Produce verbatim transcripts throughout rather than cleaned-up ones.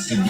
Sim.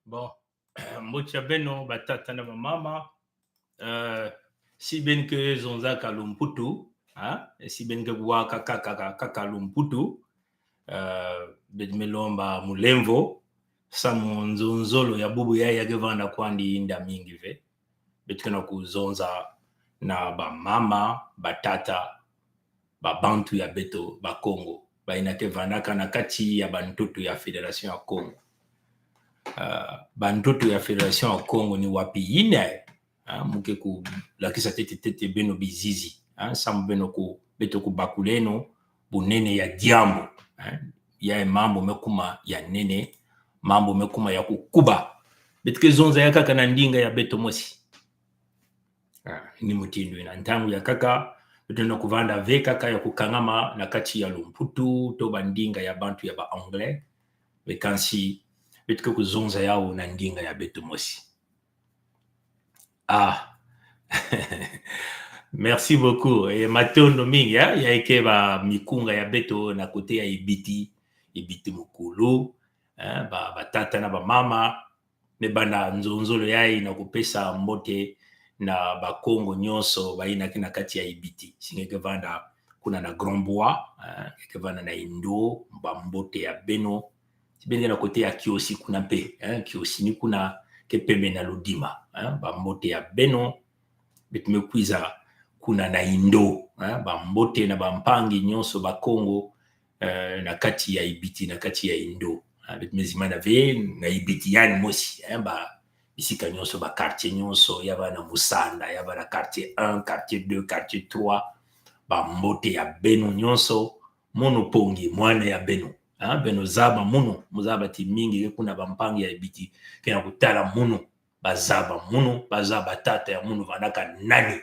Bon, mbote ya beno, batata na bamama, eh, si ben ke zonzaka lumputu, ha? Si ben ke waka kaka, kaka, kaka lumputu, eh, bet me lomba mulemvo, samu nzonzolo ya bubu ya ya ke vanda kwandi nda mingi ve. Bet kena kuzonza na bamama, batata, babantu ya beto, Bakongo. Baina ke vandaka na kati ya bantoto ya Fédération ya Kongo. Ah, bantoto ya Fédération ya Kongo ni wapi ina, ah, mu ke kulakisa tete tete beno bizizi, ah, samu beno ku, beto kubakuleno bunene ya diambu, ah, ya mambu mekuma ya nene, mambu mekuma ya kukuba. Bet ke zonza ya kaka na ndinga ya beto mosi. Ah, ni mutindu ina. Ntangu ya kaka, Beto na kuvanda ve kaka ya kukangama na kati ya lumputu, to ba ndinga ya bantu ya ba Anglais, mais kansi beto ke kuzonza yau na ndinga ya beto mosi. Ah. Merci beaucoup. E matondo mingi, ya, ya eke ba mikunga ya beto na kote ya Ibiti, Ibiti Mukulu, eh, ba, ba tata na ba mama, me banda nzonzolo yai na kupesa mbote na Bakongo nyonso ba ina ke na kati ya Ibiti. Si nge ke vanda kuna na Grand Bois, eh, nge ke vanda na Indo, ba mbote ya beno. Si beno ke na kote ya Kiosi kuna mpe, eh, Kiosi ni kuna ke pembeni na Ludima, eh, ba mbote ya beno. Beto me kwiza kuna na Indo, eh, ba mbote na ba mpangi nyonso Bakongo, eh, na kati ya Ibiti, na kati ya Indo. Eh, beto me zimbana ve na Ibiti yandi mosi, eh, ba bisika nyonso, ba quartier nyonso, ya vanda na Musanda, ya vanda na quartier un, quartier deux, quartier trois, ba mbote ya beno nyonso, mono Pongi, mwana ya beno. Eh, beno zaba mono, mu zaba ti mingi ke kuna ba mpangi ya Ibiti ke na kutala mono. Ba zaba mono, ba zaba tata ya mono vandaka nani.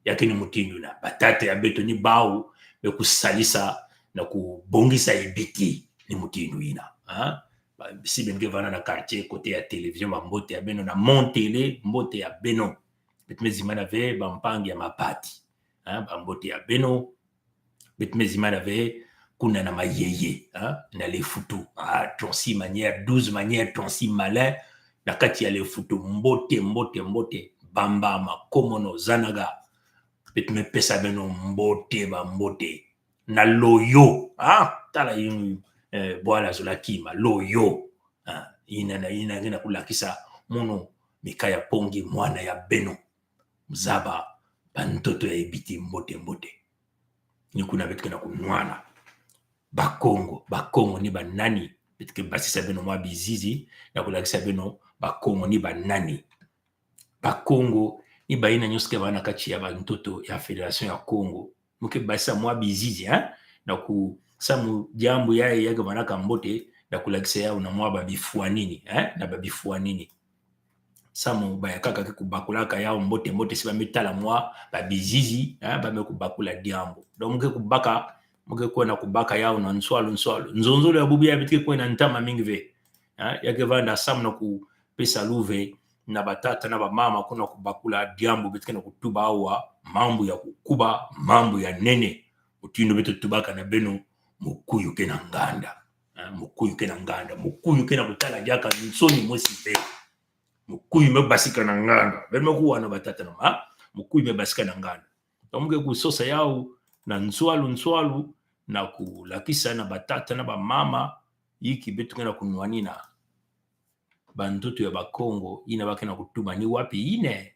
Ya ke ni mutindu yina. Ba tata ya beto ni bau me kusalisa na kubongisa Ibiti ni mutindu yina. Ha? Ba, si beno ke vanda na quartier kote ya télévision, ba mbote ya beno, na Mon Télé, mbote ya beno. Beto me zimbana ve ba mpangi ya Mapati. Ha? Ba mbote ya beno. Beto me zimbana ve kuna na Mayeye, ha? Na Lefutu, ah, trente-six manières, douze manières, trente-six malins, na kati ya Lefutu, mbote, mbote, mbote, Bambama, Komono, Zanaga. Beto me pesa beno mbote, ba mbote. Na Loyo, ha? Tala yinu, eh, bwala zola kima, Loyo. Ha? Ina na, ina ke na kulakisa mono Mika ya Pongi, mwana ya beno. Mu zaba ba ntoto ya Ibiti mbote mbote. Ni kuna beto ke na kunwana. Bakongo, Bakongo ni ba nani? Beto ke basisa beno mwa bizizi na kulakisa beno Bakongo ni ba nani. Bakongo ni ba ina nyonso ke vanda na kati ya ba ntoto ya Fédération ya Kongo. Mu ke basisa mwa bizizi, eh? Na ku, samu diambu ya, ya ke vandaka mbote, na kulakisa yau na mwa ba bifwanini, eh? Na ba bifwanini. Samu ba ya kaka ke kubakulaka yau mbote mbote, si ba me tala mwa ba bizizi, eh, ba me kubakula diambu. Donc mu ke kubaka, mu ke kwenda kubaka yau na nswalu nswalu. Nzonzolo ya bubu ya beto ke kwenda ntama mingi ve. Eh, ya ke vanda samu na kupesa luve na ba tata na ba mama kuna kubakula diambu beto ke na kutuba awa, mambu ya kukuba, mambu ya nene. Mutindu beto tubaka na beno, mukuyu ke na nganda. Eh, mukuyu ke na nganda, mukuyu ke na kutala diaka nsoni mosi ve. Mukuyu me basika na nganda. Beno me kuwa na ba tata na ma, mukuyu me basika na nganda. Donc mu ke kusosa yau na nswalu nswalu, na kulakisa na ba tata na ba mama, yiki beto ke na kunwanina. Ba ntoto ya Bakongo, ina ba ke na kutuba ni wapi ina?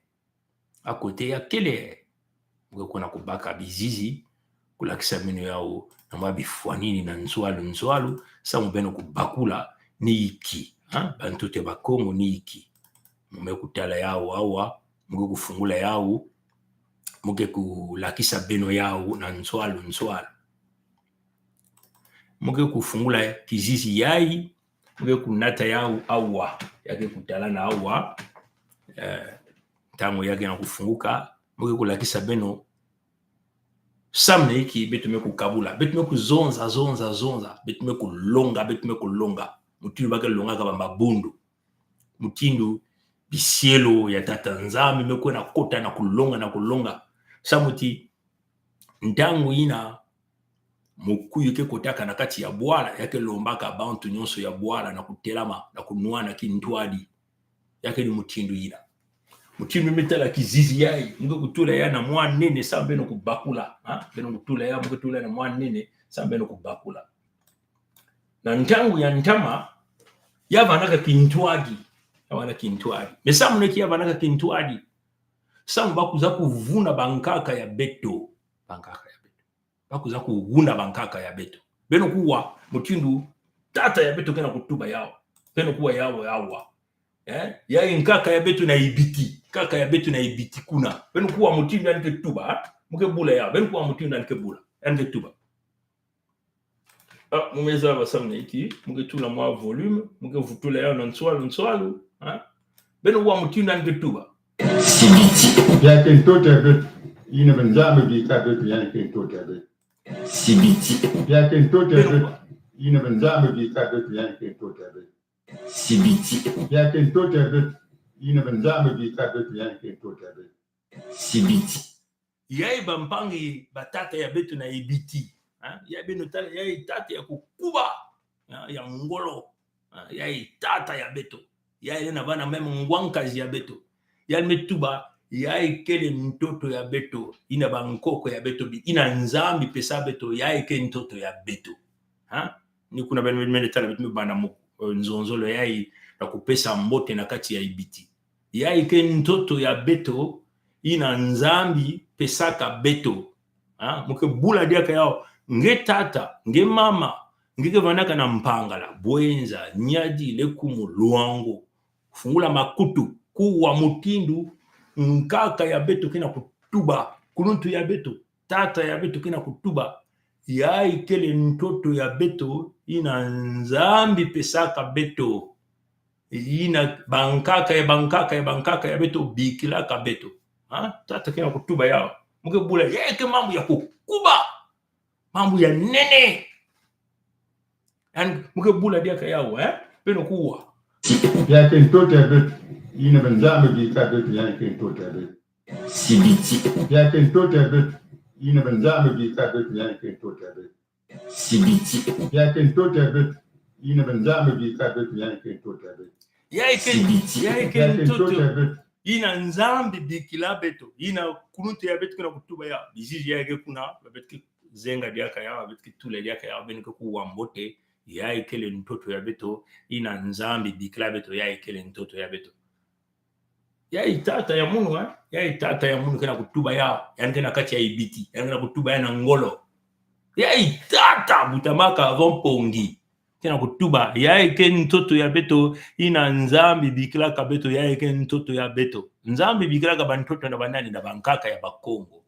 A kote ya kele? Mu ke kwenda kubaka bizizi, kulakisa beno yau na mwa bifwanini na nswalu nswalu, samu beno kubakula ni yiki, ha? Ba ntoto ya Bakongo ni yiki. Mu me kutala yau awa, mu ke kufungula yau, mu ke kulakisa beno yau na nswalu nswalu. Mu ke kufungula kizizi yai, mu ke kunata yau awa, ya ke kutalana awa, eh, ntangu ya ke na kufunguka, mu ke kulakisa beno samu na yiki beto me kukabula, beto me kuzonza, zonza, zonza, beto me kulonga, beto me kulonga. Mutindu ba ke longaka ba mabundu. Mutindu bisielo ya Tata Nzambi me kwenda kota na kulonga, na kulonga. Samu ti ntangu ina mukuyu ke kotaka na kati ya bwala, ya ke lombaka bantu nyonso ya bwala na kutelama, na kunwana kintwadi. Ya ke ni mutindu ina. Mutindu me tala kizizi yai, mu ke kutula ya na mwa nene samu beno kubakula, ha? Beno kutula ya, mu ke tula na mwa nene samu beno kubakula. Na ntangu ya ntama, ya vanaka kintwadi. Ya vanaka kintwadi. Mais samu na yiki ya vanaka kintwadi? Samu ba kuza kuvuna bankaka ya beto. Bankaka ya beto. Ba kuza kuvuna bankaka ya beto. Beno kuwa mutindu tata ya beto ke na kutuba yau. Beno kuwa yau awa. Eh? Yai nkaka ya beto na Ibiti. Nkaka ya beto na Ibiti kuna. Beno kuwa mutindu yandi ke tuba, ha? Mu ke bula yau. Beno kuwa mutindu yandi ke bula, yandi ke tuba. Ah, mu me zaba samu na yiki, mu ke tula mwa volume, mu ke vutula yau na nswalu nswalu, ha? Beno wa mutindu yandi ke tuba. Ya ke ntoto ya beto. Ina ba Nzambi bikila beto, ya ke ntoto ya beto. Sibiti. Ya ke ntoto ya beto. Ina ba Nzambi bikila beto, ya ke ntoto ya beto. Sibiti. Ya ke ntoto ya beto. Ina ba Nzambi bikila beto, ya ke ntoto ya beto. Sibiti. Yai ba mpangi ba tata ya beto na Ibiti. Ha? Yai beno tala, yai tata ya kukuba. Ya, ya ngolo. Ha? Yai tata ya beto. Yai lena bana meme ngwankazi ya beto. Yai me tuba, yai kele ntoto ya beto. Ina ba nkoko ya beto bi. Ina Nzambi pesa beto, yai ke ntoto ya beto. Ha? Ni kuna beno me, me tala beto me bana mo, eh, nzonzolo yai na kupesa mbote na kati ya Ibiti. Yai ke ntoto ya beto, ina Nzambi pesaka beto. Ha? Mo ke bula diaka yaw, nge tata, nge mama, nge ke vanaka na Mpangala, Bouenza, Niari, Lékoumou, Loango. Fungula makutu, kuwa mutindu nkaka ya beto kena kutuba, kuluntu ya beto, tata ya beto kena kutuba. Yai kele ntoto ya beto, ina Nzambi pesaka beto. Ina ba nkaka ya, ba nkaka ya, ba nkaka ya beto bikilaka beto. Ha? Tata kena kutuba yaw. Mo ke bula, yai ke mambu ya kukuba. Mambu ya nene. And mo ke bula diaka yaw, eh? Beno kuwa. Ya ke ntoto ya beto. Ina ba Nzambi bikila beto, ya ke ntoto ya beto. Sibiti. Ya ke ntoto ya beto. Ina ba Nzambi bikila beto, ya ke ntoto ya beto. Sibiti. Ya ke ntoto ya beto. Ina ba Nzambi bikila beto, ya ke ntoto ya beto. Yai ke, sibiti, yai ke ntoto ya beto. Ina Nzambi bikila beto. Ina kuluntu ya beto kena kutuba yaw. Bizizi yai ke kuna, ba beto ke zenga diaka yaw, ba beto ke tula diaka yaw, beno ke kuwa mbote, yai kele ntoto ya beto, ina Nzambi bikila beto, yai kele ntoto ya beto. Yai tata ya munu, eh? Yai tata ya munu kena kutuba yaw, yan kena kati ya Ibiti, yan kena kutuba yaw na ngolo. Yai tata Butamaka Avon Pongi kena kutuba, yai ke ntoto ya beto, ina Nzambi bikilaka beto, yai ke ntoto ya beto. Nzambi bikilaka ba ntoto na ba nani? Na ba nkaka ya Bakongo.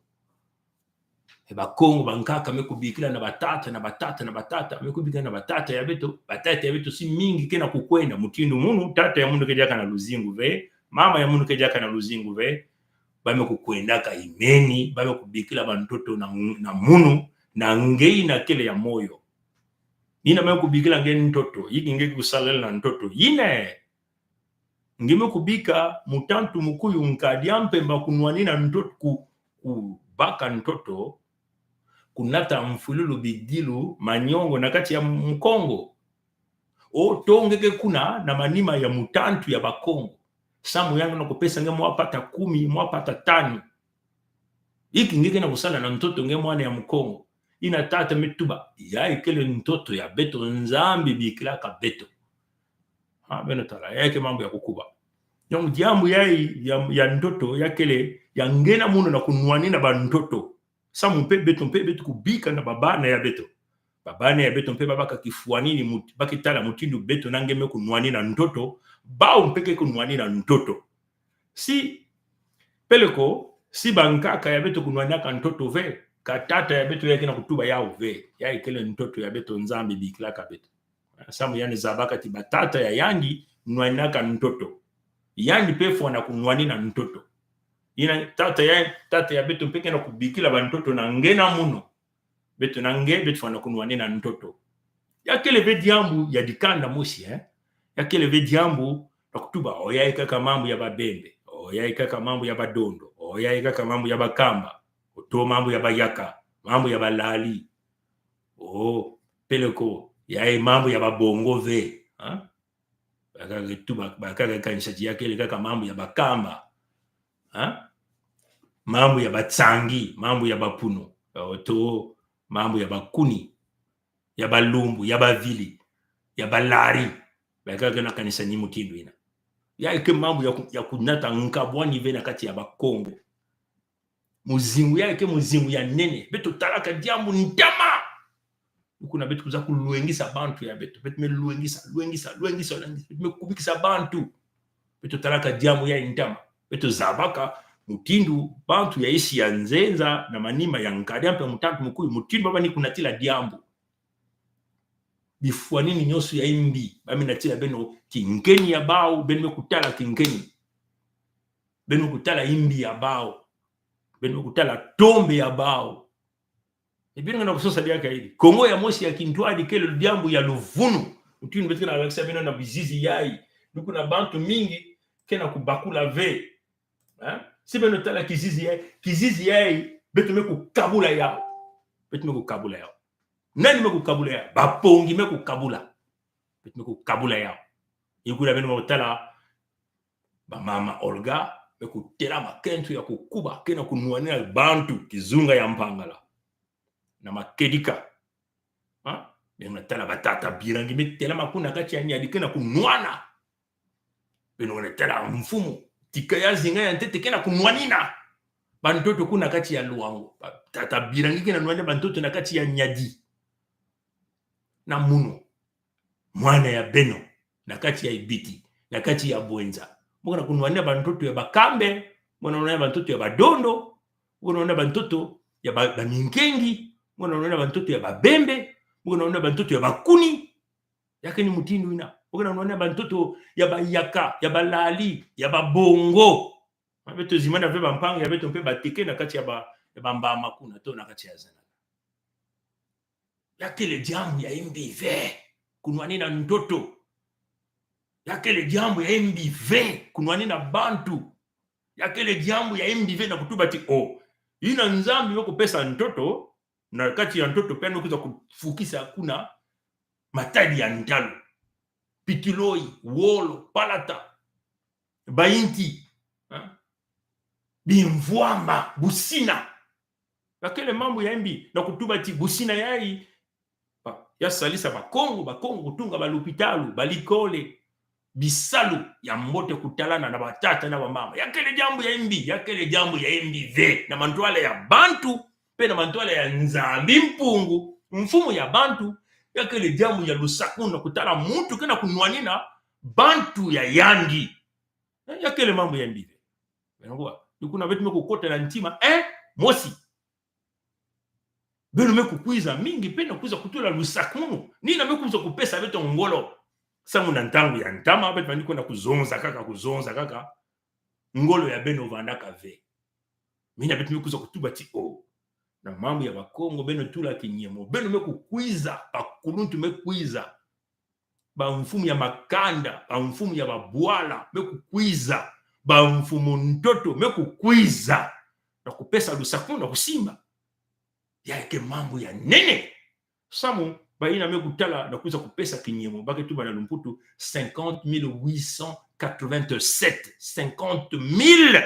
E Bakongo, ba nkaka me kubikila na ba tata, na ba tata, na ba tata, me kubikila na ba tata ya beto, ba tata ya beto si mingi kena kukwenda, mutindu munu, tata ya munu ke diaka na luzingu ve, mama ya munu ke diaka na luzingu ve, ba me kukwendaka imeni, ba me kubikila ba ntoto na, na munu, na nge ina kele ya moyo. Ina me kubikila nge ntoto, iki nge kusalel na ntoto, ine, nge me kubika mutantu mukuyu nkadi a mpemba kunwanina ntoto ku, kubaka ntoto, kunata mfululu, bidilu, manyongo na kati ya Mkongo. O to nge ke kuna na manima ya mutantu ya Bakongo. Samu yandi na kupesa nge mwa pata kumi, mwa pata tanu. Iki nge kena kusala na ntoto nge mwana ya Mkongo. Ina tata me tuba, yai kele ntoto ya beto, Nzambi bikilaka beto. Ha, beno tala, yai ke mambu ya kukuba. Donc, diambu yai, ya, ya ntoto, ya kele, ya ngena munu na kunwanina ba ntoto. Samu mpe beto, mpe beto kubika na ba bana ya beto. Ba bana ya beto mpe ba baka kifwanini mut-, ba kitala mutindu beto na nge me kunwanina ntoto, bawu mpe ke kunwanina ntoto. Si, peleko, si ba nkaka ya beto kunwaninaka ntoto ve, ka tata ya beto yai kena kutuba yaw ve, yai kele ntoto ya beto, Nzambi bikilaka beto. Samu yandi zabaka ti ba tata ya yandi nwaninaka ntoto. Yandi mpe fwana kunwanina ntoto. Ina tata ya, tata ya beto mpe kena kubikila ba ntoto na ngena munu. Beto na nge, beto fwana kunwanina ntoto. Ya kele ve diambu ya dikanda mosi, eh? Ya kele ve diambu na kutuba, o yai kaka mambu ya Babembe, o yai kaka mambu ya Badondo, o yai kaka mambu ya Bakamba, o to mambu ya Bayaka, mambu ya Balali. O, peleko, yai mambu ya Babongo ve, ha? Ba kaka tuba, ba kaka kanisa ti ya kele kaka mambu ya Bakamba. Ha? Mambu ya Batsangi, mambu ya Bapunu, o to mambu ya Bakuni, ya Balumbu, ya Bavili, ya Balari. Ba kaka na kanisa ni mutindu ina. Yai ke mambu ya ku-, ya kunata nkabwani ve na kati ya Bakongo. Muzingu yai ke muzingu ya nene. Beto talaka diambu ntama. Ni kuna beto kuza kulwengisa bantu ya beto. Beto me lwengisa, lwengisa, lwengisa, lwengisa. Beto me kubikisa bantu. Beto talaka diambu yai ntama. Beto zabaka mutindu bantu ya isi ya nzenza na manima ya nkadi a mpemba, mutantu mukuyu, mutindu ba ba ni kunatila diambu. Bifwanini nyoso ya imbi, ba me natila beno kinkeni ya bawu, beno me kutala kinkeni. Beno kutala imbi ya bawu. Beno me kutala tombe ya bawu. E beno ngana kusosa diaka idi. Kongo ya mosi ya kintwadi kele diambu ya luvunu. Mutindu beto kena wakisa beno na bizizi yayi. Ni kuna bantu mingi kena kubakula ve. Eh? Si beno tala kizizi yayi, kizizi yayi, beto me kukabula yawu. Beto me kukabula yawu. Nani me kukabula yawu? Bapongi me kukabula. Beto me kukabula yawu. Ikula beno me kutala ba mama Olga, me kutela makento ya kukuba, kena kunwanina bantu, kizunga ya Mpangala. Na makedika. Ha? Beno tala ba tata Birangi, me telama kuna kati ya nyadi, kena kunwana. Beno na tala mfumu, tika ya zinga ya ntete, kena kunwanina bantoto kuna kati ya Luangu. Ba tata Birangi kena nwanina bantoto na kati ya nyadi. Na Muno, mwana ya beno, na kati ya Ibiti, na kati ya Bouenza. Mbo kena kunwanina bantoto ya Bakambe, mbo kena nwanina bantoto ya Badondo, mbo kena nwanina bantoto ya ba, Baminkengi, mbo kena nwanina bantoto ya Babembe, mbo kena nwanina bantoto ya Bakuni. Yake ni mutindu ina. Mbo kena nwanina bantoto ya Bayaka, ya Balali, ya Babongo. Ma beto zimana ve bampangi ya beto mpe bateke na kati ya ba, ya Bambama kuna, to na kati ya Zanana. Ya kele diambu ya mbi ve kunwanina ntoto. Ya kele diambu ya mbi ve kunwanina bantu. Ya kele diambu ya mbi ve na kutuba ti o, ina Nzambi me kupesa ntoto, na kati ya ntoto pia ni kwiza kufukisa kuna matadi ya ntalo. Pitiloi, wolo, palata, bainti, ha? Bimvwama, busina. Ya kele mambu ya mbi, na kutuba ti busina yayi, ba, ya salisa Bakongo, Bakongo kutunga balopitalo, balikole, bisalu ya mbote kutalana na batata na bamama. Ya kele diambu ya mbi, ya kele diambu ya mbi ve na mantwala ya bantu, mpe na mantwala ya Nzambi Mpungu, mfumu ya bantu. Ya kele diambu ya lusaku na kutala muntu kena kunwanina bantu ya yandi. Eh, ya kele mambu ya mbi ve. Beno kuwa, ni kuna beto me kukota na ntima, eh, mosi. Beno me kukwiza mingi, mpe na kwiza kutula lusaku munu. Ni ina me kwiza kupesa beto ngolo. Samu na ntangu ya ntama, beto vandi kwenda kuzonza kaka, kuzonza kaka. Ngolo ya beno vandaka ve. Mina beto me kwiza kutuba ti o, na mambu ya Bakongo, beno tula kinyemo. Beno me kukwiza, bakuluntu me kwiza. Bamfumu ya makanda, bamfumu ya babwala me kukwiza, bamfumu ntoto me kukwiza, na kupesa lusaku na kusimba. Ya eke mambu ya nene. Samu, ba ina me kutala na kwiza kupesa kinyemo, ba ke tuba na lumputu cinquante mille huit cent quatre-vingt-sept, cinquante mille.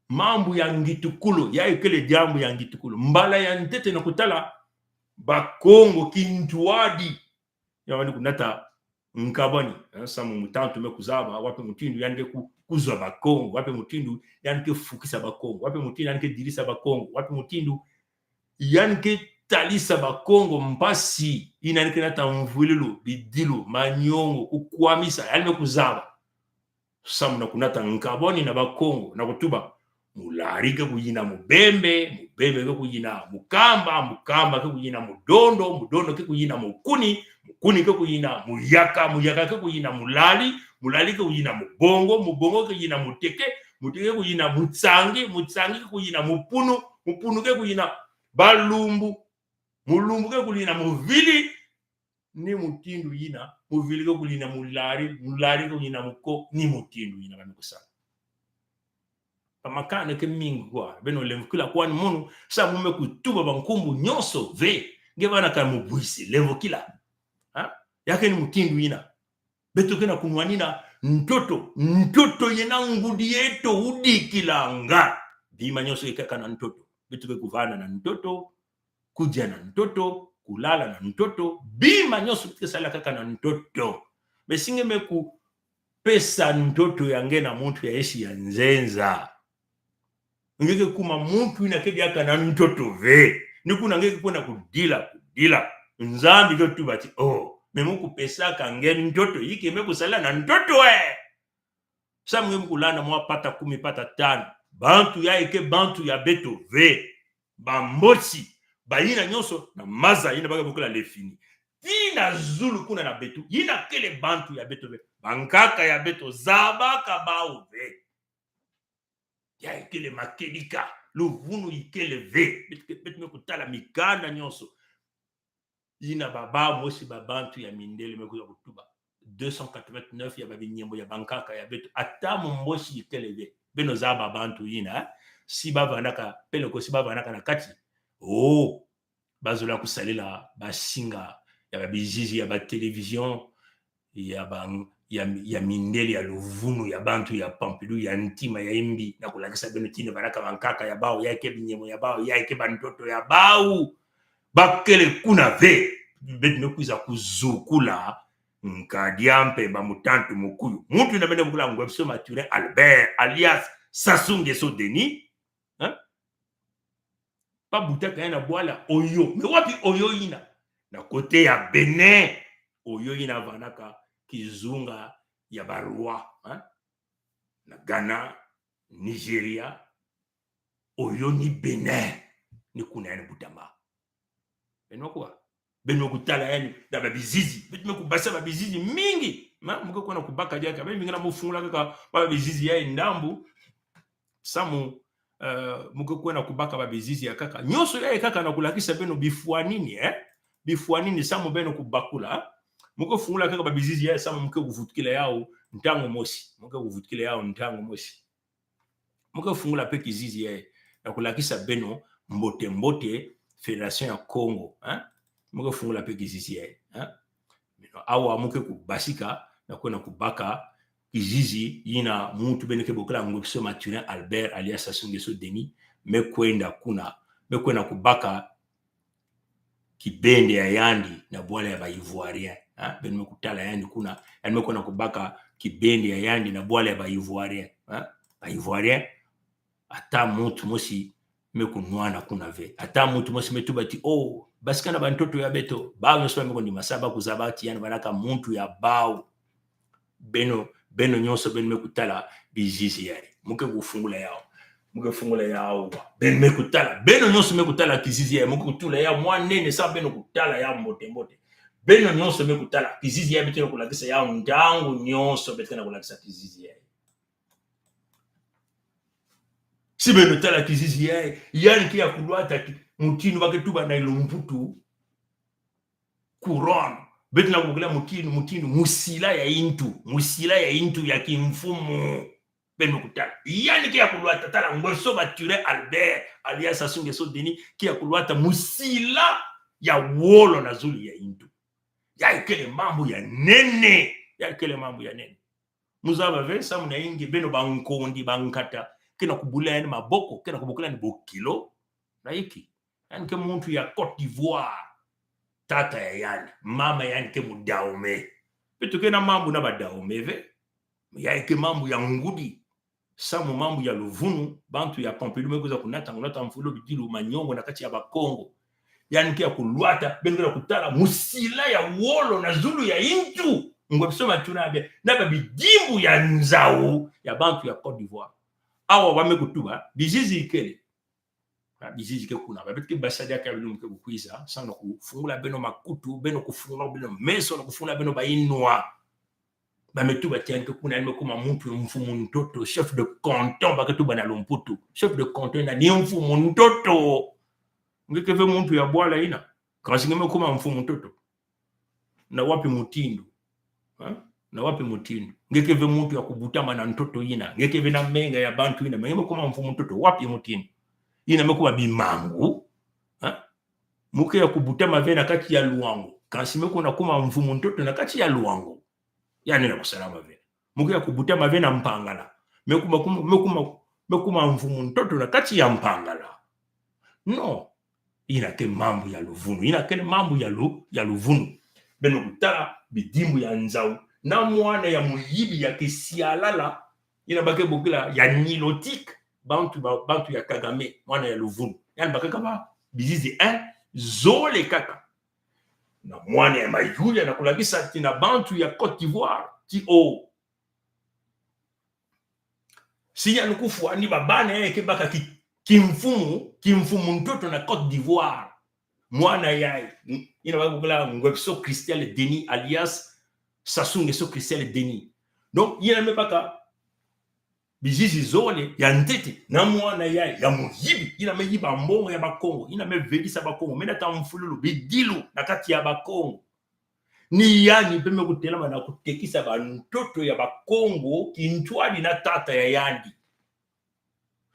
Mambu ya ngitukulu, ya ekele diambu ya ngitukulu. Mbala ya ntete na kutala Bakongo kintwadi. Ya wani kunata nkabani, eh, samu mutantu me kuzaba, wapi mutindu yandi ke ku-, kuzwa Bakongo, wapi mutindu yandi ke fukisa Bakongo, wapi mutindu yandi ke dilisa Bakongo, wapi mutindu yandi ke talisa Bakongo mpasi, ina yandi ke nata mvwililu, bidilu, manyongo, kukwamisa, yandi me kuzaba. Samu na kunata nkabani na Bakongo, na kutuba, Mulari ke kuyina Mubembe, Mubembe ke kuyina Mukamba, Mukamba ke kuyina Mudondo, Mudondo ke kuyina Mukuni, Mukuni ke kuyina Muyaka, Muyaka ke kuyina Mulali, Mulali ke kuyina Mubongo, Mubongo ke kuyina Muteke, Muteke ke kuyina Mutsangi, Mutsangi ke kuyina Mupunu, Mupunu ke kuyina Balumbu, Mulumbu ke kuyina Muvili, ni mutindu yina, Muvili ke kuyina Mulari, Mulari ke kuyina Muko, ni mutindu yina, bami kusa. Ba makanda ke mingi kwa, beno lemvokila kwani munu, samu me kutuba bankumbu nyonso ve, nge bana ka mubwisi, lemvokila. Ha? Ya ke ni mutindu yina. Beto kena kunwanina ntoto, ntoto yena ngudi yeto udikilanga. Bima nyonso ke kaka na ntoto. Beto ke kuvana na ntoto, kudya na ntoto, kulala na ntoto, bima nyonso beto ke sala kaka na ntoto. Besi nge me kupesa ntoto ya nge na muntu ya esi ya nzenza. Nge ke kuma muntu ina ke dyaka na ntoto ve. Ni kuna nge ke kwenda kudila, kudila. Nzambi ke tuba ti, oh, me mu kupesaka nge ntoto, yi ke me kusala na ntoto, eh. Samu nge mu kulanda mwa pata kumi, pata tanu. Bantu ya eke bantu ya beto ve. Bambosi, bayina nyonso, na maza, yina ba ke bokila lefini. Tii na zulu kuna na beto, yina kele bantu ya beto ve. Bankaka ya beto, zabaka bawu ve. Ya ekele makedika. Luvunu ikele ve. Beto, beto me kutala mikanda nyonso. Ina baba mosi ba bantu ya mindele me kwiza kutuba. Deux cent quatre-vingt-neuf ya babinyemo ya bankaka ya beto. Ata mo mbosi ikele ve. Beno zaba bantu ina, eh? Si bavanaka, peleko si bavanaka na kati. Oh, bazola kusalela basinga ya babizizi ya ba télévision, ya ba, ya, ya mindele ya luvunu ya bantu ya Pompidou, ya ntima ya imbi, na kulakisa beno tina vanaka bankaka ya bawu, ya ike binyemo ya bawu, ya ike bantoto ya bawu. Bakele kuna ve, beto me kwiza kuzukula, nkadi a mpemba, mutantu, mukuyu. Muntu ina beno bokila Ngwebso Mathurin Albert, alias Sassou Nguesso Denis. Hein? Babutaka ya na bwala Oyo. Mais wapi Oyo ina? Na côté ya Bénin. Oyo ina vanaka kizunga ya ba roi, hein? Na Ghana, Nigeria. Oyo ni Bénin. Ni kuna ya ni butama. Beno kuwa. Beno kutala yani na babizizi. Beto me kubasa babizizi mingi. Ma, muke kwenda kubaka diaka. Beno mingi na mufungula kaka babizizi ya ndambu. Samu, eh, muke kwenda kubaka babizizi ya kaka. Nyonso ya kaka na kulakisa beno bifwanini, eh? Bifwanini samu beno kubakula. Muke fungula kaka babizizi ya samu muke kuvutukila yawu ntangu mosi. Muke kuvutukila yawu ntangu mosi. Muke fungula pe kizizi ya na kulakisa beno mbote mbote Fédération ya Congo, hein? Muke fungula pe kizizi ya, hein? Beno awa muke kubasika na kwenda kubaka kizizi ina muntu beno ke bokila Ngwebso Mathurin Albert alias Sassou Nguesso Denis me kwenda kuna, me kwenda kubaka kibende ya yandi na bwala ya ba Ivoirien. Ha? Beno me kutala yandi kuna, yandi me kwenda kubaka kibende ya yandi na bwala ya ba Ivoirien. Ha? Ba Ivoirien, ata muntu mosi me kunwana kuna ve. Ata muntu mosi me tuba ti, oh, basika na bantoto ya beto. Bawu nyonso ba me kondima sa ba kuzaba ti yandi vanaka muntu ya bawu. Beno, beno nyonso beno me kutala bizizi yayi. Muke kufungula yawu. Muke fungula yawu. Beno me kutala. Beno nyonso me kutala kizizi yayi. Muke kutula yawu mwanene sa beno kutala yawu mbote mbote. Beno nyonso me kutala kizizi yayi, beto na kulakisa yawu ntangu nyonso, beto na kulakisa kizizi yayi. Si beno tala kizizi yayi, yandi ke ya kulwata ki, mutindu ba ke tuba na lumputu couronne. Beto na kubokila mutindu, mutindu, musila ya intu, musila ya intu ya kimfumu. Beno kutala. Yandi ke ya kulwata, tala Ngwebso Mathurin Albert, alias Sassou Nguesso Denis, ke ya kulwata musila ya wolo na zulu ya intu. Ya ikele mambu ya nene. Ya ikele mambu ya nene. Muzaba ve, samu na ingi, beno ba Nkondi, ba Nkata, ke na kubula yandi maboko, ke na kubokila yandi bokilo. Na iki. Yandi ke muntu ya Côte d'Ivoire. Tata ya yandi, mama yandi ke mu Dahomey. Beto ke na mambu na ba Dahomey ve. Ya ike mambu ya ngudi. Samu mambu ya luvunu, bantu ya Pompidou me kwiza kunata, kunata mfulu bidilu manyongo na kati ya Bakongo. Yandi ke ya kulwata, beno ke na kutala musila ya wolo na zulu ya intu. Ngwebso Mathurin Albert, na ba bidimbu ya nzau ya bantu ya Côte d'Ivoire. Awa ba me kutuba, bizizi ikele. Ba bizizi ke kuna, ba beto ke basa diaka beno muke kukwiza, samu na kufungula beno makutu, beno kufungula beno meso, na kufungula beno bayinwa. Ba me tuba ti yandi ke kuna yandi me kuma muntu mfumu ntoto, chef de canton, ba ke tuba na lumputu. Chef de canton ina ni mfumu ntoto. Nge ke ve muntu ya bwala ina. Kansi nge me kuma mfumu ntoto. Na wapi mutindu? Ha? Na wapi mutindu? Nge ke ve muntu ya kubutama na ntoto ina. Nge ke ve na menga ya bantu ina. Nge me kuma mfumu ntoto. Wapi mutindu? Ina me kuma bimangu. Ha? Muke ya kubutama ve na kati ya Luango. Kansi me kuna kuma mfumu ntoto na kati ya Luango. Yandi na kusalama ve. Muke ya kubutama ve na Mpangala. Me kuma, kuma, me kuma, me kuma mfumu ntoto na kati ya Mpangala. Non. Ina ke mambu ya luvunu. Ina ke mambu ya lu, ya luvunu. Beno kutala bidimbu ya nzau. Na mwana ya muyibi ya kisialala. Ina ba ke bokila ya nilotique. Bantu ba, bantu ya Kagame. Mwana ya luvunu. Yandi ba ke kaba bizizi, hein? Zole kaka. Na mwana ya mayuya na kulakisa ti na bantu ya Côte d'Ivoire, ti o, si yandi kufwa ni babana ya ke baka ki, kimfumu, kimfumu ntoto na Côte d'Ivoire. Mwana ya, ina ba ke bokila Ngwebso Christel Denis alias Sassou Nguesso Christel Denis. Donc, ina me baka bizizi zole ya ntete, na mwana yayi ya muyibi, yina me yiba mbongo ya Bakongo, yina me velisa Bakongo, me nata mfululu, bidilu na kati ya Bakongo. Ni yandi mpe me kutelama na kutekisa bantoto ya Bakongo kintwadi na tata ya yandi.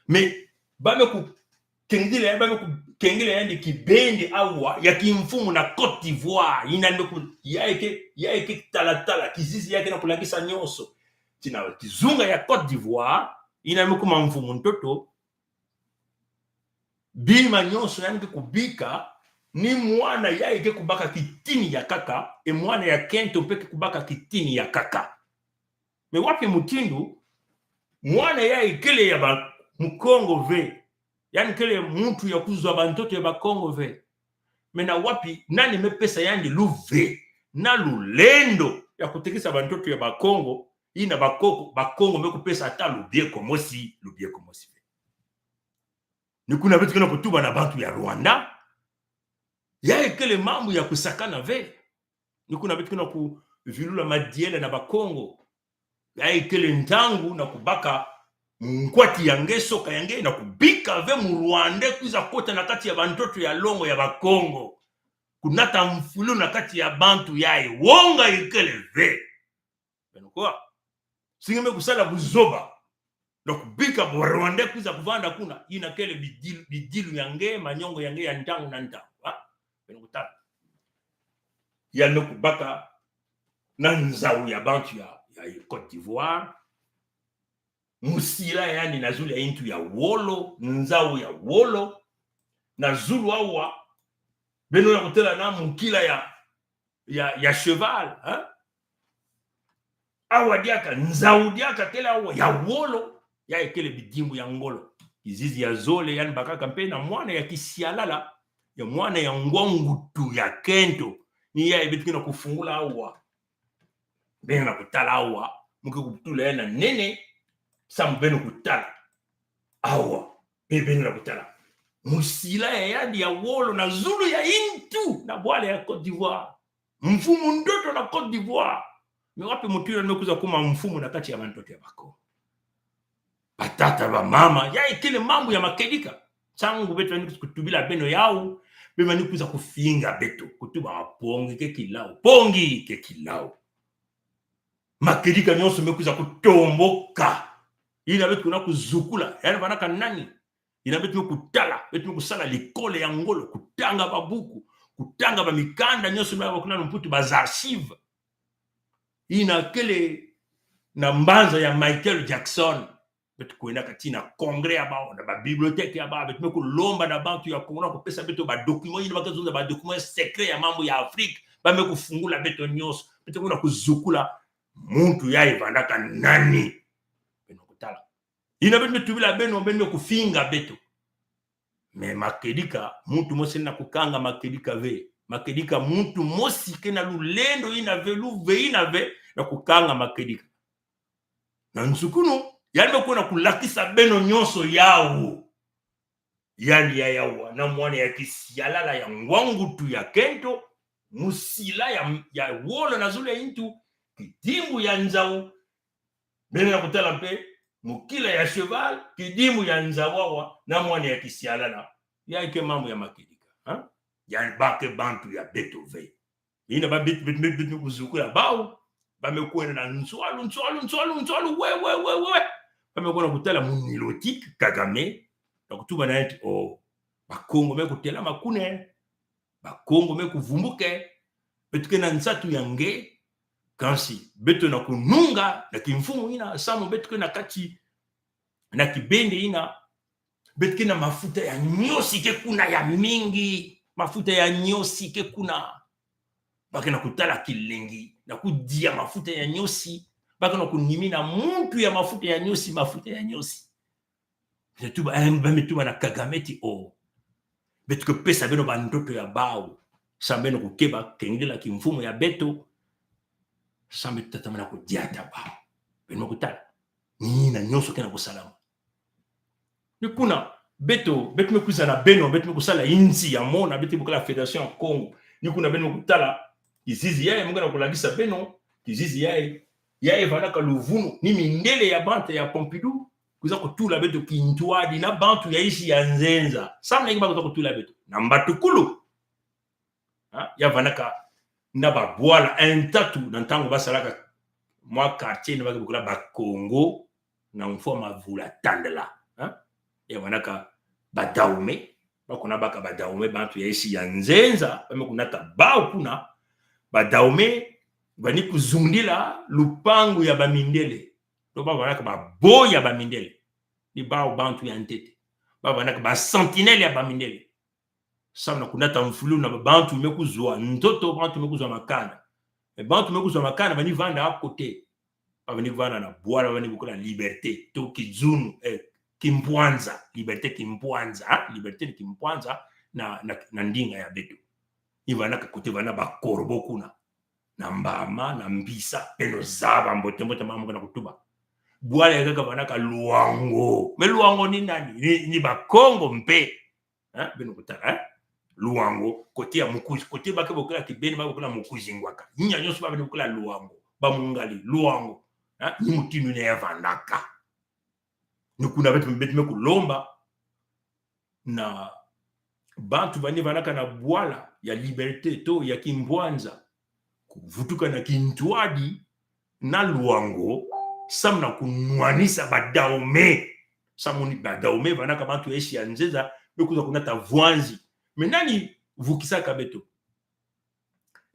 Mais ba me kukengila, ba me kukengila yandi kibende awa ya kimfumu na Côte d'Ivoire, yina me ku, yayi ke, yayi ke talatala, kizizi yayi ke na kulakisa nyonso. Tina kizunga ya Côte d'Ivoire, yina me kuma mfumu ntoto, bima nyonso yandi ke kubika, ni mwana yayi ke kubaka kitini ya nkaka, e mwana ya nkento mpe ke kubaka kitini ya nkaka. Mais wapi mutindu, mwana yayi kele ya ba Mukongo ve, yandi kele muntu ya kuzwa bantoto ya Bakongo ve. Mais na wapi, nani me pesa yandi luve na lulendo ya kutekisa bantoto ya Bakongo, yina Bakongo, Bakongo me kupesa ata lubieko mosi, lubieko mosi ve. Ni kuna beto ke na kutuba na bantu ya Rwanda, yayi kele mambu ya kusakana ve. Ni kuna beto ke na kuvilula madiela na Bakongo. Yayi kele ntangu na kubaka munkwati ya nge, soka ya nge, na kubika ve mu Rwanda kwiza kota na kati ya bantoto ya longo ya Bakongo, kunata mfulu na kati ya bantu yayi. Wonga ikele ve. Beno kwa, singe me kusala buzoba na kubika bo Rwanda kwiza kuvanda kuna, yina kele bidilu, bidilu ya nge, manyongo ya nge ya ntangu na ntangu, ha? Beno kutala. Yandi me kubaka na nzau ya bantu ya, ya Côte d'Ivoire, musila yandi na zulu ya intu ya wolo, nzau ya wolo, na zulu awa, beno na kutela na mukila ya, ya, ya cheval, hein? Awa diaka, nzau diaka kele awa, ya wolo, yayi kele bidimbu ya ngolo. Kizizi ya zole, yandi bakaka mpe na mwana ya kisialala, ya mwana ya ngwangutu ya nkento. Ni yayi beto ke na kufungula awa. Beno na kutala awa, mu ke kutula ya na nene, samu beno kutala. Awa, be beno na kutala. Musila ya yandi ya wolo na zulu ya intu, na bwala ya Côte d'Ivoire. Mfumu ntoto na Côte d'Ivoire. Mais wapi mutu yina me kwiza kuma mfumu na kati ya bantoto ya Bakongo? Batata, bamama, yayi kele mambu ya makedika. Ntangu beto ni kutubila beno yawu, beno ni kwiza kufinga beto, kutuba: Pongi ke kilau, Pongi ke kilau. Makedika nyonso me kwiza kutomboka. Yina beto ke na kuzukula, yandi vandaka nani? Yina beto me kutala, beto me kusala likole ya ngolo, kutanga babuku, kutanga bamikanda nyonso me ba kuna na Mputu, ba archives. Yina kele na mbanza ya Michael Jackson. Beto kwendaka tii na congrès ya bawu, na ba bibliothèque ya bawu, beto me kulomba na bantu ya Congo na kupesa beto ba documents, yina ba ke zonza ba documents secrets ya mambu ya Afrique, ba me kufungula beto nyonso, beto ke na kuzukula muntu yayi vandaka nani. Beno kutala. Yina beto me tubila beno, beno me kufinga beto. Mais makedika, muntu mosi na kukanga makedika ve. Makedika, muntu mosi ke na lulendo yina ve, luve yina ve, na kukanga makedika. Na nsukunu, yandi me kwenda kulakisa beno nyonso yawu. Yandi yayi awa, na mwana ya kisialala ya ngwangutu ya nkento, musila ya, ya wolo na zulu ya intu, kidimbu ya nzau, beno na kutala mpe, mukila ya cheval, kidimbu ya nzau awa, na mwana ya kisialala. Yayi ke mambu ya makedika, ha? Yandi ba ke bantu ya beto ve. Yina ba beto, beto, beto, beto me kuzukula bawu, ba me kwenda na nswalu, nswalu, nswalu, nswalu, we, we, we, we, we. Ba me kwenda kutala mu Nilotique, Kagame, na kutuba na yandi ti: Oh, Bakongo me kutelama kuna, Bakongo me kuvumbuka, beto ke na nsatu ya nge, kansi beto na kununga na kimfumu yina, samu beto ke na kati na kibende yina, beto ke na mafuta ya nyosi ke kuna ya mingi, mafuta ya nyosi ke kuna. Ba ke na kutala kilengi, na kudia mafuta ya nyosi, ba ke na kunimina muntu ya mafuta ya nyosi, mafuta ya nyosi. Beto tuba, eh, ba me tuba na Kagame ti: Oh, beto ke pesa beno bantoto ya bawu, samu beno kukeba, kengila kimfumu ya beto, samu beto tatamana kudiata bawu. Beno me kutala. Ni yina nyonso ke na kusalama. Ni kuna, beto, beto me kwiza na beno, beto me kusala insi ya mona, beto bokila Fédération ya Kongo. Ni kuna beno me kutala, kizizi yayi, mu ke na kulakisa beno, kizizi yayi, yayi vandaka luvunu, ni mindele ya bantu ya Pompidou, kwiza kutula beto kintwadi na bantu ya insi ya nzenza. Samna ingi ba kwiza kutula beto. Na mbatukulu. Ha? Ya vanaka na babwala ntatu na ntangu basalaka mwa quartier ni ba ke bokila Bakongo na Mfwa Mavula Tandala. Ha? Ya vanaka Badahome, ba kona baka Badahome, bantu ya insi ya nzenza, ba me kunata bawu kuna. Badahome ba ni kuzungdila lupangu ya bamindele. Donc ba vanaka babo ya bamindele. Ni bawu bantu ya ntete. Ba vanaka ba sentinelle ya bamindele. Samna kunata mfulu na bantu me kuzwa ntoto, bantu me kuzwa makanda. E bantu me kuzwa makanda ba ni vanda à côté. Ba ni vanda na bwala ba ni bokila Liberté, to kizunu, eh, Kimpwanza, Liberté Kimpwanza, ha? Liberté ni Kimpwanza na, na, na ndinga ya beto. Ni vanaka côté vana Bakorobo kuna. Na Mbama, na Mbisa, beno zaba mbote mbote mamu kana kutuba. Bwala ya kaka vanaka Luango. Mais Luango ni nani? Ni, ni Bakongo mpe. Hein? Beno kutala, hein? Luango, côté ya Mukuzi, côté ba ke bokila kibeni, ba bokila Mukuzi Ngwaka. Nyi nyoso ba beno bokila Luango, ba Mungali, Luango. Hein? Ni mutindu ni ya vandaka. Ni kuna beto, beto me kulomba na bantu ba ni vanaka na bwala ya Liberté to ya Kimpwanza kuvutuka na kintwadi na Luango, samna kunwanisa Badahome. Samu ni Badahome vanaka bantu ya insi ya nzenza, be kwiza kunata vwanzi. Mais nani vukisaka beto?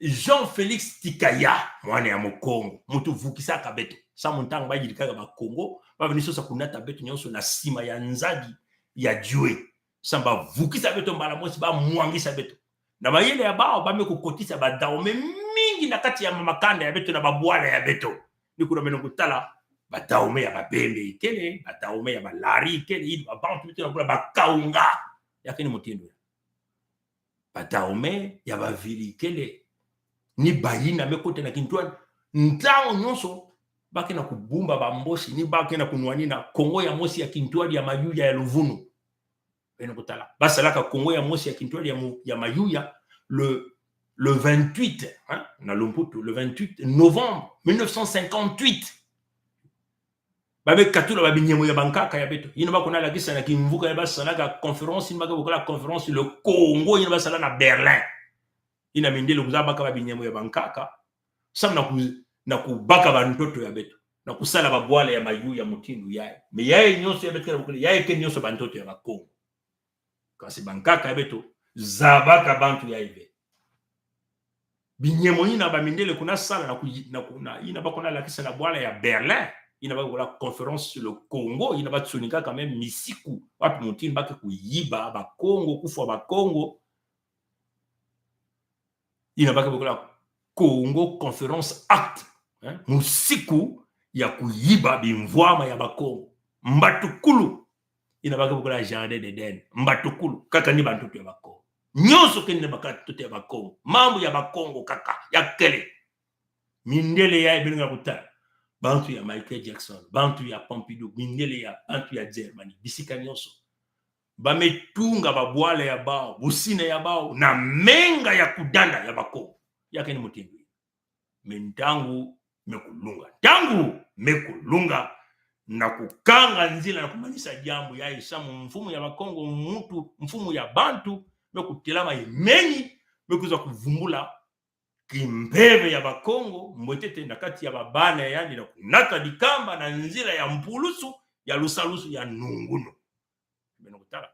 Jean Félix Tikaya, mwana ya Mukongo, muntu vukisaka beto. Samu ntangu ba yirikaka Bakongo, ba veni sosa kunata beto nyoso na sima ya nzadi ya Dioe. Samu ba vukisa beto mbala mosi, ba mwangisa beto. Na mayele ya bawu, ba me kukotisa Badahome mingi na kati ya makanda ya beto na babwala ya beto. Ni kuna beno kutala, Badahome ya Babembe ikele, Badahome ya Balari ikele, i ba bantu beto na kula Bakaunga. Ya kena mutindu ya. Badahome ya Bavili ikele. Ni bayina me kota na kintwadi. Ntangu nyoso, ba kena kubumba bambosi, ni ba kena kunwanina Kongo ya mosi ya kintwadi ya Mayuya ya luvunu. Beno kutala. Ba salaka Kongo ya mosi ya kintwadi ya mu-, ya Mayuya le, le vingt-huit, hein, na lumputu, le vingt-huit novembre mille neuf cent cinquante-huit. Ba me katula ba binyemo ya bankaka ya beto. Ina ba kona lakisa na kimvuka ya ba salaka conférence, ina ba ke bokila conférence le Congo, ina ba sala na Berlin. Ina mindele kwiza baka ba binyemo ya bankaka. Samu na ku-, na kubaka bantoto ya beto. Na kusala babwala ya Mayuya mutindu yayi. Mais yayi nyoso ya beto kena bokila, yayi kena nyoso bantoto ya Bakongo. Kansi bankaka ya beto, zabaka bantu yayi ve. Binyemo ina ba mindele kona sala na ku-, na ku-, na, ina ba kona lakisa na bwala ya Berlin, ina ba kona conférence sur le Congo, ina ba tsonika quand même misiku, wapi mutindu ba ke kuyiba Bakongo, kufwa Bakongo. Ina ba ke bokila Congo Conférence Act, hein, musiku ya kuyiba bimvwama ya Bakongo. Mbatukulu. Ina ba ke bokila Jardin d'Éden. Mbatukulu. Kaka ni bantoto ya Bakongo. Nyoso kena ni bantoto ya Bakongo. Mambu ya Bakongo kaka. Ya kele. Mindele yayi beno kena kutala. Bantu ya Michael Jackson. Bantu ya Pompidou. Mindele ya bantu ya Germany. Bisika nyoso. Ba me tunga babwala ya bawu, busina ya bawu, na menga ya kudanda ya Bakongo. Ya kena mutindu. Mais ntangu me kulunga. Ntangu me kulunga na kukanga nzila na kumanisa diambu yayi samu mfumu ya Bakongo, muntu, mfumu ya bantu, me kutelama ye menyi, me kwiza kuvumbula kimpeve ya Bakongo, mbwetete na kati ya babana ya yandi na kunata dikamba na nzila ya mpulusu, ya lusalusu, ya nungunu. Beno kutala.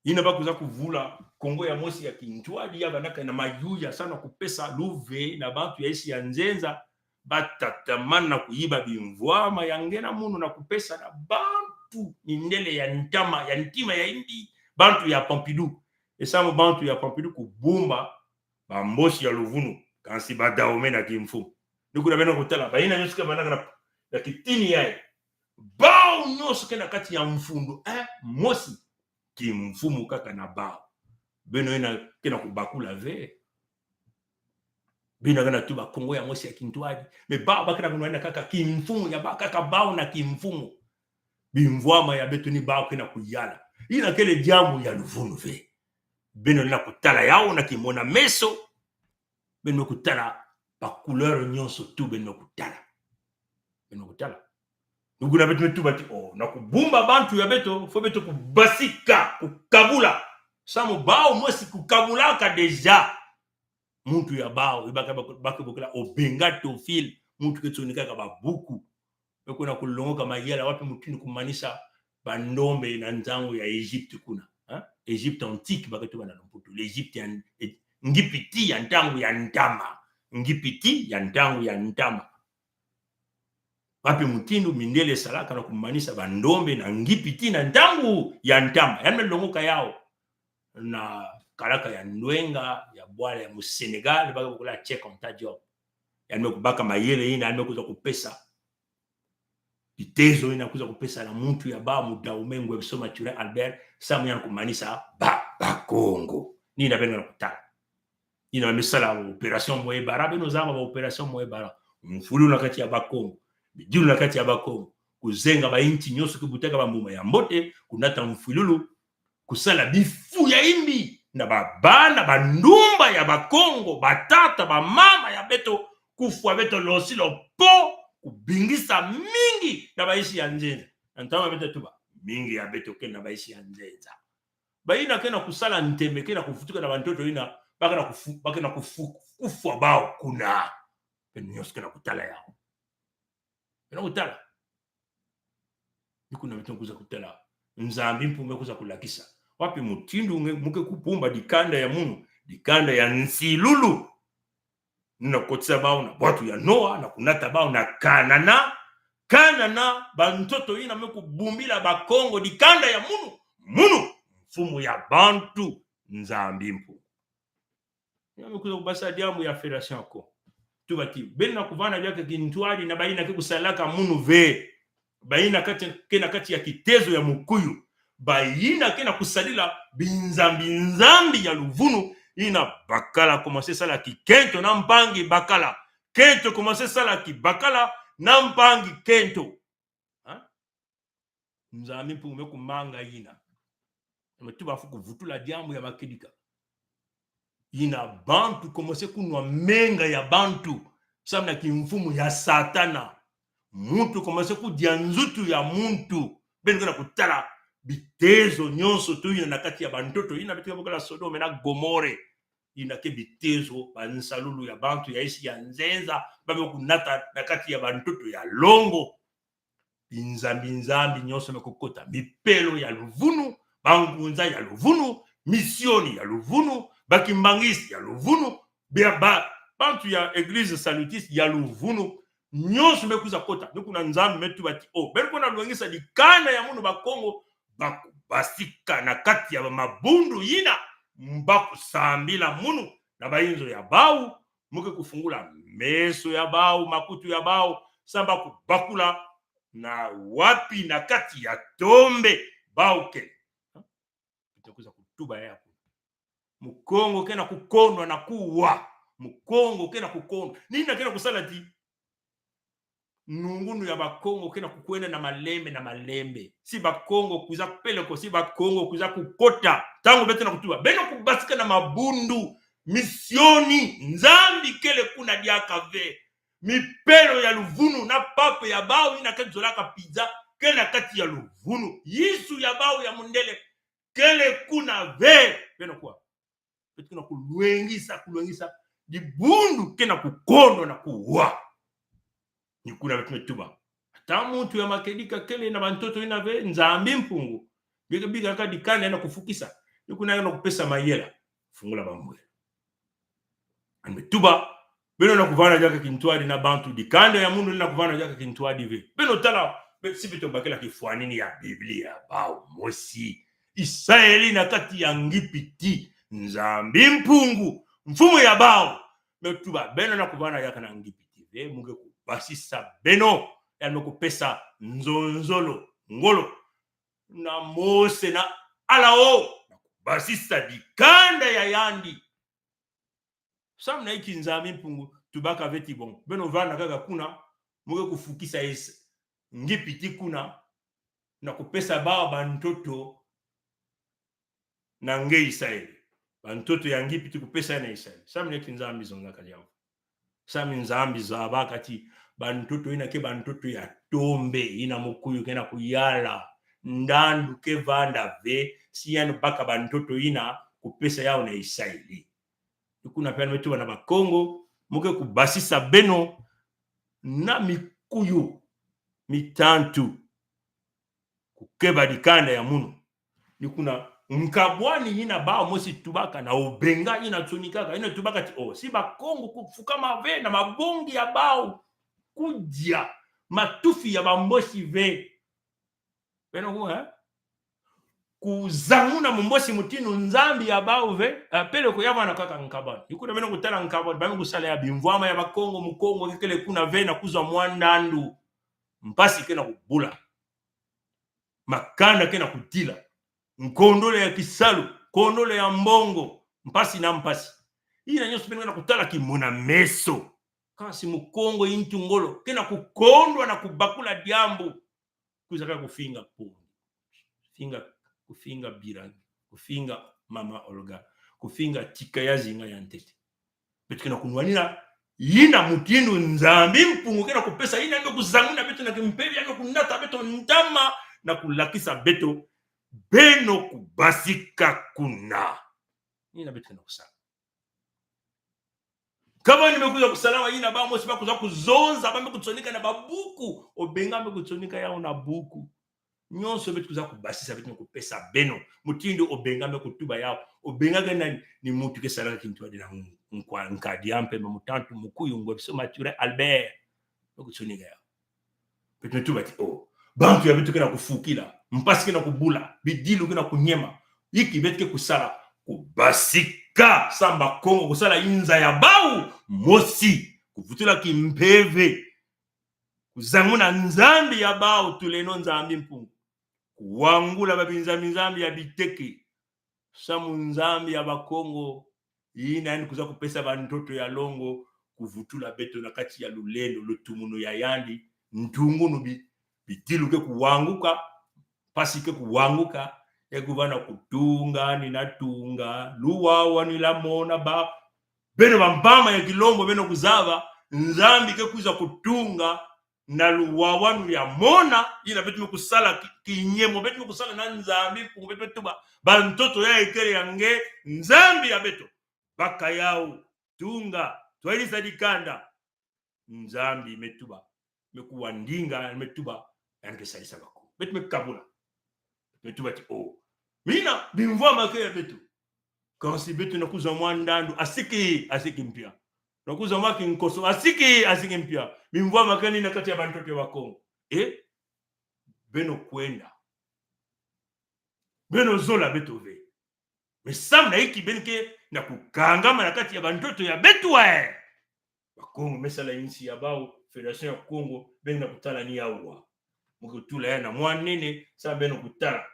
Ina ba kwiza kuvula Kongo ya mosi ya kintwadi ya banaka na Mayuya samu na kupesa luve na bantu ya insi ya nzenza, ba tatamana kuyiba bimvwama ya ngena munu na kupesa na bantu mindele ya ntama, ya ntima ya imbi, bantu ya Pompidou. E samu bantu ya Pompidou kubumba bambosi ya luvunu, kansi Badahome na kimfumu. Ni kuna beno kutala, bayina nyoso ke banaka na, na kitini yayi. Bawu nyoso kena kati ya mfundu, eh, mosi. Kimfumu kaka na bawu. Beno ina kena kubakula ve. Beno kena tuba Kongo ya mosi ya kintwadi. Mais bawu ba kena kunwana kaka kimfumu ya bawu, kaka bawu na kimfumu. Bimvwama ya beto ni bawu kena kuyala. Ina kele diambu ya luvunu ve. Beno na kutala yawu na kimona meso. Beno kutala ba couleur nyoso tu beno kutala. Beno kutala. Ni kuna beto me tuba ti, oh, na kubumba bantu ya beto, fo beto kubasika, kukabula. Samu bawu mwesi kukabulaka déjà. Muntu ya bawu, i baka, baka, baka bokila Obenga Théophile, muntu ke tsonika ka babuku. Beko na kulongoka mayela wapi mutindu kumanisa bandombe na ntangu ya Egypte kuna. Ha? Egypte antique, baka tuba na lumputu. L'Égypte ya, eh, Ngipiti ya ntangu ya ntama. Ngipiti ya ntangu ya ntama. Wapi mutindu mindele salaka na kumanisa bandombe na Ngipiti na ntangu ya ntama. Yandi me longoka yawu na kalaka ya ndwenga ya bwala ya mu Sénégal, baka bokila Cheikh Anta Diop. Yandi me kubaka mayele yina, yandi me kwiza kupesa bitezo yina, kwiza kupesa na muntu ya bawu mu Dahomey, Ngwebso Mathurin Albert, samu yandi kumanisa ba, Bakongo. Ni yina beno na kutala. Yina me sala opération Mwe Bara, beno zaba ba opération Mwe Bara. Mfululu na kati ya Bakongo. Bidilu na kati ya Bakongo. Kuzenga ba inti nyonso ki butaka ba mbuma ya mbote, kunata mfululu, kusala bifu ya imbi na ba, bana, bandumba ya Bakongo, batata, bamama ya beto, kufwa beto losi lopo, kubingisa mingi na ba insi ya nzenza. Na ntangu beto tuba, mingi ya beto ke na ba insi ya nzenza. Bayina ke na kusala ntembe, ke na kuvutuka na bantoto yina, ba ke na kufu-, ba ke na kufu-, kufwa bawu kuna. Beno nyonso ke na kutala yawu. Beno kutala. Ni kuna beto kwiza kutala. Nzambi Mpungu me kwiza kulakisa wapi mutindu nge mu ke kubumba dikanda ya munu, dikanda ya nsilulu. Na kotisa bawu na bwatu ya Noa, na kunata bawu na Kanana. Kanana, bantoto yina me kubumbila Bakongo dikanda ya munu, munu, mfumu ya bantu, Nzambi Mpungu. Yina me kwiza kubasa diambu ya Fédération Kongo. Tuba ti, beno na kuvana diaka kintwadi na bayina ke kusalaka munu ve. Bayina kati, ke na kati ya kitezo ya mukuyu. Bayina ke na kusalila binzambi nzambi ya luvunu, yina bakala commencé sala kikento na mpangi bakala. Kento commencé sala kibakala na mpangi kento. Ha? Nzambi Mpungu me kumanga yina. Me tuba fu kuvutula diambu ya makedika. Yina bantu commencé kunwa menga ya bantu. Samu na kimfumu ya Satana. Muntu commencé kudia nzutu ya muntu. Beno ke na kutala bitezo nyonso tu yina na kati ya bantoto. Yina beto ke bokila Sodome na Gomore. Yina ke bitezo, bansalulu ya bantu ya insi ya nzenza, ba me kunata na kati ya bantoto ya longo. Binzambi nzambi nyonso me kukota. Mipelo ya luvunu, bangunza ya luvunu, misioni ya luvunu, bakimbangiste ya luvunu, bia ba, bantu ya église salutiste ya luvunu, nyonso me kwiza kota. Ni kuna Nzambi me tuba ti, oh, beno ke na lwengisa dikanda ya munu Bakongo, ba kubasika na kati ya mabundu yina, ba kusambila munu na bayinzo ya bawu, mu ke kufungula meso ya bawu, makutu ya bawu, samu ba kubakula na wapi na kati ya tombe bawu kele. Ha? Beto kwiza kutuba ya kuna. Mukongo ke na kukondwa na kuwa. Mukongo ke na kukondwa. Ni yina ke na kusala ti nungunu ya Bakongo ke na kukwenda na malembe na malembe. Si Bakongo kwiza peleko, si Bakongo kwiza kukota. Ntangu beto na kutuba, beno kubasika na mabundu, misioni, nzambi kele kuna diaka ve. Mipelo ya luvunu na pape ya bawu yina ke zolaka pizza, ke na kati ya luvunu. Yesu ya bawu ya mundele kele kuna ve. Beno kuwa. Beto ke na kulwengisa, kulwengisa. Dibundu ke na kukondwa na kuwa. Ni kuna beto me tuba. Ata muntu ya makedika kele na bantoto yina ve, Nzambi Mpungu. Bika, bika ka dikanda na kufukisa. Ni kuna na kupesa mayela. Fungula bambwela. Yandi me tuba, beno na kuvana diaka kintwadi na bantu, dikanda ya munu na kuvana diaka kintwadi ve. Beno tala, be-, si beto bakila kifwanini ya Biblia, bawu mosi. Israeli na kati ya Ngipiti, Nzambi Mpungu, mfumu ya bawu. Me tuba, beno na kuvana diaka na Ngipiti ve, mu ke kubasisa beno, yandi me kupesa nzonzolo, ngolo, na Mose na Alao, na kubasisa dikanda ya yandi. Samu na iki Nzambi Mpungu tubaka ve ti bon, beno vana kaka kuna, mu ke kufukisa Is-, Ngipiti kuna, na kupesa bawu bantoto na nge Israeli. Bantoto ya Ngipiti kupesa na Israeli. Samu na iki Nzambi zonzaka diambu. Samu Nzambi zaba kati bantoto ina ke bantoto ya tombe, ina mukuyu kena kuyala. Ndandu ke vanda ve, si yandi baka bantoto ina kupesa yau na Isaeli. Ni kuna pia numetuba na Bakongo, muke kubasisa beno na mikuyu, mitantu, kukeba dikanda ya munu. Ni kuna nkabwani ina bau mosi tubaka na obenga ina tsonikaka, ina tubaka ti, oh, si Bakongo kufukama ve na mabongi ya bau, kudia matufi ya bambosi ve. Beno ku, eh? Kuzanguna mumbosi mutindu Nzambi ya bau ve, eh, peleko ya vana kaka nkabwani. Ni kuna beno kutala nkabwani, bame kusala ya bimvwama ya Bakongo, Mukongo kekele kuna ve na kuzwa mwa ndandu. Mpasi kena kubula. Makanda kena kudila. Nkondolo ya kisalu, nkondolo ya mbongo, mpasi na mpasi. Ina nyonso beno kena kutala ki mona meso. Kasi Mukongo intu ngolo kena kukondwa na kubakula diambu. Kwiza kaka kufinga Pongi, kufinga, kufinga Birangi, kufinga Mama Olga, kufinga Tika ya zinga ya ntete. Beto kena kunwanina ina mutindu Nzambi Mpungu kena kupesa ina, ino kuzanguna beto na kimpeve, ino kunata beto ntama, na kulakisa beto beno kubasika kuna. Ina beto kena kusala. Nkabwani me kwiza kusalama ina bau mosi ba kwiza kuzonza, ba me kutsonika na babuku. Obenga me kutsonika yau na buku. Nyonso beto kwiza kubasisa, beto me kupesa beno. Mutindu obenga me kutuba yau. Obenga kena ni mutu ke salaka kintwadi na nkwa, nkadi ya mpemba, mutantu, mukuyu, ngwe biso Mature Albert. Me kutsonika yau. Beto me tuba ti, oh, bantu ya beto kena kufukila, mpasi kena kubula, bidilu kena kunyema. Iki beto ke kusala? Kubasika, samu Bakongo kusala inza ya bau mosi, kuvutula kimpeve, kuzanguna Nzambi ya bau, tuleno Nzambi Mpungu, kuwangula babinzami nzambi ya biteke. Samu Nzambi ya Bakongo, ina yandi kwiza kupesa bantoto ya longo, kuvutula beto na kati ya lulendo, lutumunu ya yandi, ntungunu bi, bidilu ke kuwanguka, mpasi ke kuwanguka, e kuvana kutunga, ni natunga, luwawa ni lamona ba, beno bampama ya Kilombo, beno kuzaba, Nzambi ke kwiza kutunga, na luwawanu ya mona, ina beto me kusala ki, kinyemo, beto me kusala na Nzambi Mpungu, beto me tuba, bantoto ya ekele ya nge, Nzambi ya beto. Baka yau, tunga, twalisa dikanda. Nzambi me tuba, me kuwa ndinga, me tuba, yandi ke salisa Bakongo. Beto me kabula. Me tuba ti, oh, mina bimvwama ke ya beto. Kansi beto na kuzwa mwa ndandu, asiki, asiki mpia. Na kuzwa mwa kinkoso, asiki, asiki mpia. Bimvwama ke ni na kati ya bantoto ya Bakongo. Eh? Beno kwenda. Beno zola beto ve. Me samu na iki beno ke na kukangama na kati ya bantoto ya beto, eh. Bakongo, me sala insi ya bau, Fédération ya Kongo, beno na kutala ni yawa. Mu ke tula ya na mwa nene, samu beno kutala.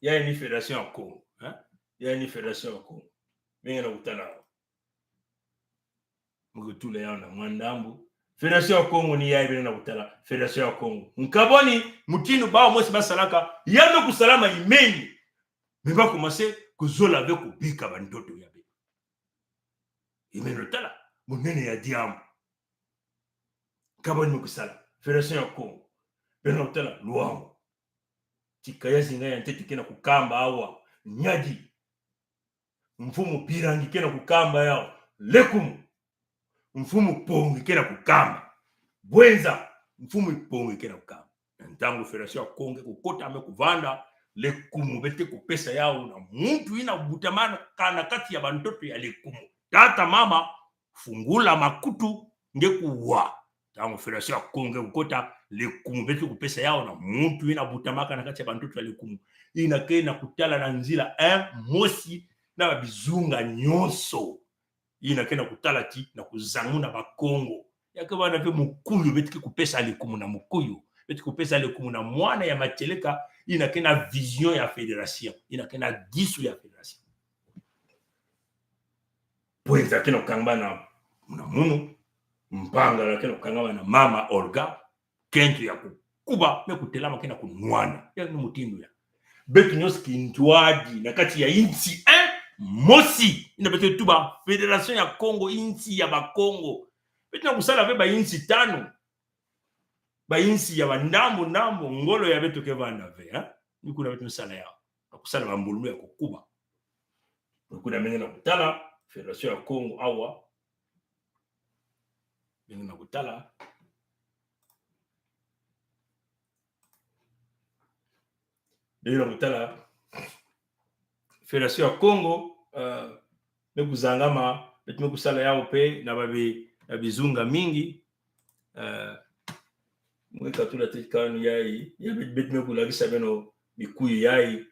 Ya ni Fédération ya Kongo, eh? Ya ni Fédération ya Kongo. Beno na kutala. Mu ke tula ya na mwa ndambu. Fédération ya Kongo ni ya, beno na kutala. Fédération ya Kongo. Nkabwani, mutindu bau mosi basalaka, ya me kusalama imeni. Me ba commencer kuzola ve kubika bantoto ya beto. Imeni tala, munene ya diambu. Nkabwani me kusala, Fédération ya Kongo. Beno tala, Luango. Tika ya zinga ya ntete kena kukamba awa, Niari. Mfumu Birangi kena kukamba yau, Lékoumou. Mfumu Pongi kena kukamba, Bouenza. Mfumu Pongi kena kukamba. Na ntangu Fédération ya Kongo kukota, me kuvanda, Lékoumou beto ke kupesa yau na muntu ina butamaka na kati ya bantoto ya Lékoumou. Tata, mama, fungula makutu, nge kuwa. Ntangu Fédération ya Kongo kukota, Lékoumou beto ke kupesa yau na muntu ina butamaka na kati ya bantoto ya Lékoumou. Ina kena kutala na nzila, eh, mosi na bizunga nyonso. Ina kena kutala ti na kuzanguna Bakongo. Ya ke vana ve mukuyu beto ke kupesa Lékoumou na mukuyu. Beto ke kupesa Lékoumou na mwana ya matieleka, ina kena vision ya fédération. Ina kena disu ya fédération. Bouenza kena kukangama na, na munu. Mpangala kena kukangama na mama Olga. Kento ya kukuba, me kutelama kena kunwana. Ya ni mutindu ya. Beto nyonso kintwadi na kati ya insi, eh? mosi, ina beto ke tuba Fédération ya Kongo, insi ya Bakongo. Beto na kusala ve ba insi tano. Ba insi ya ba ndambu ndambu, ngolo ya beto ke vanda ve, ha? Ni kuna beto sala yau. Na kusala ba mbululu ya kukuba. Ni kuna menge na kutala Fédération ya Kongo awa. Menge na kutala. Menge na kutala Fédération ya Kongo, euh, me kuzangama, beto me kusala yau pe, na ba bi, na bizunga mingi, euh, mwe katula te kanu yai, ya beto, beto me kulakisa beno mikuyu yai.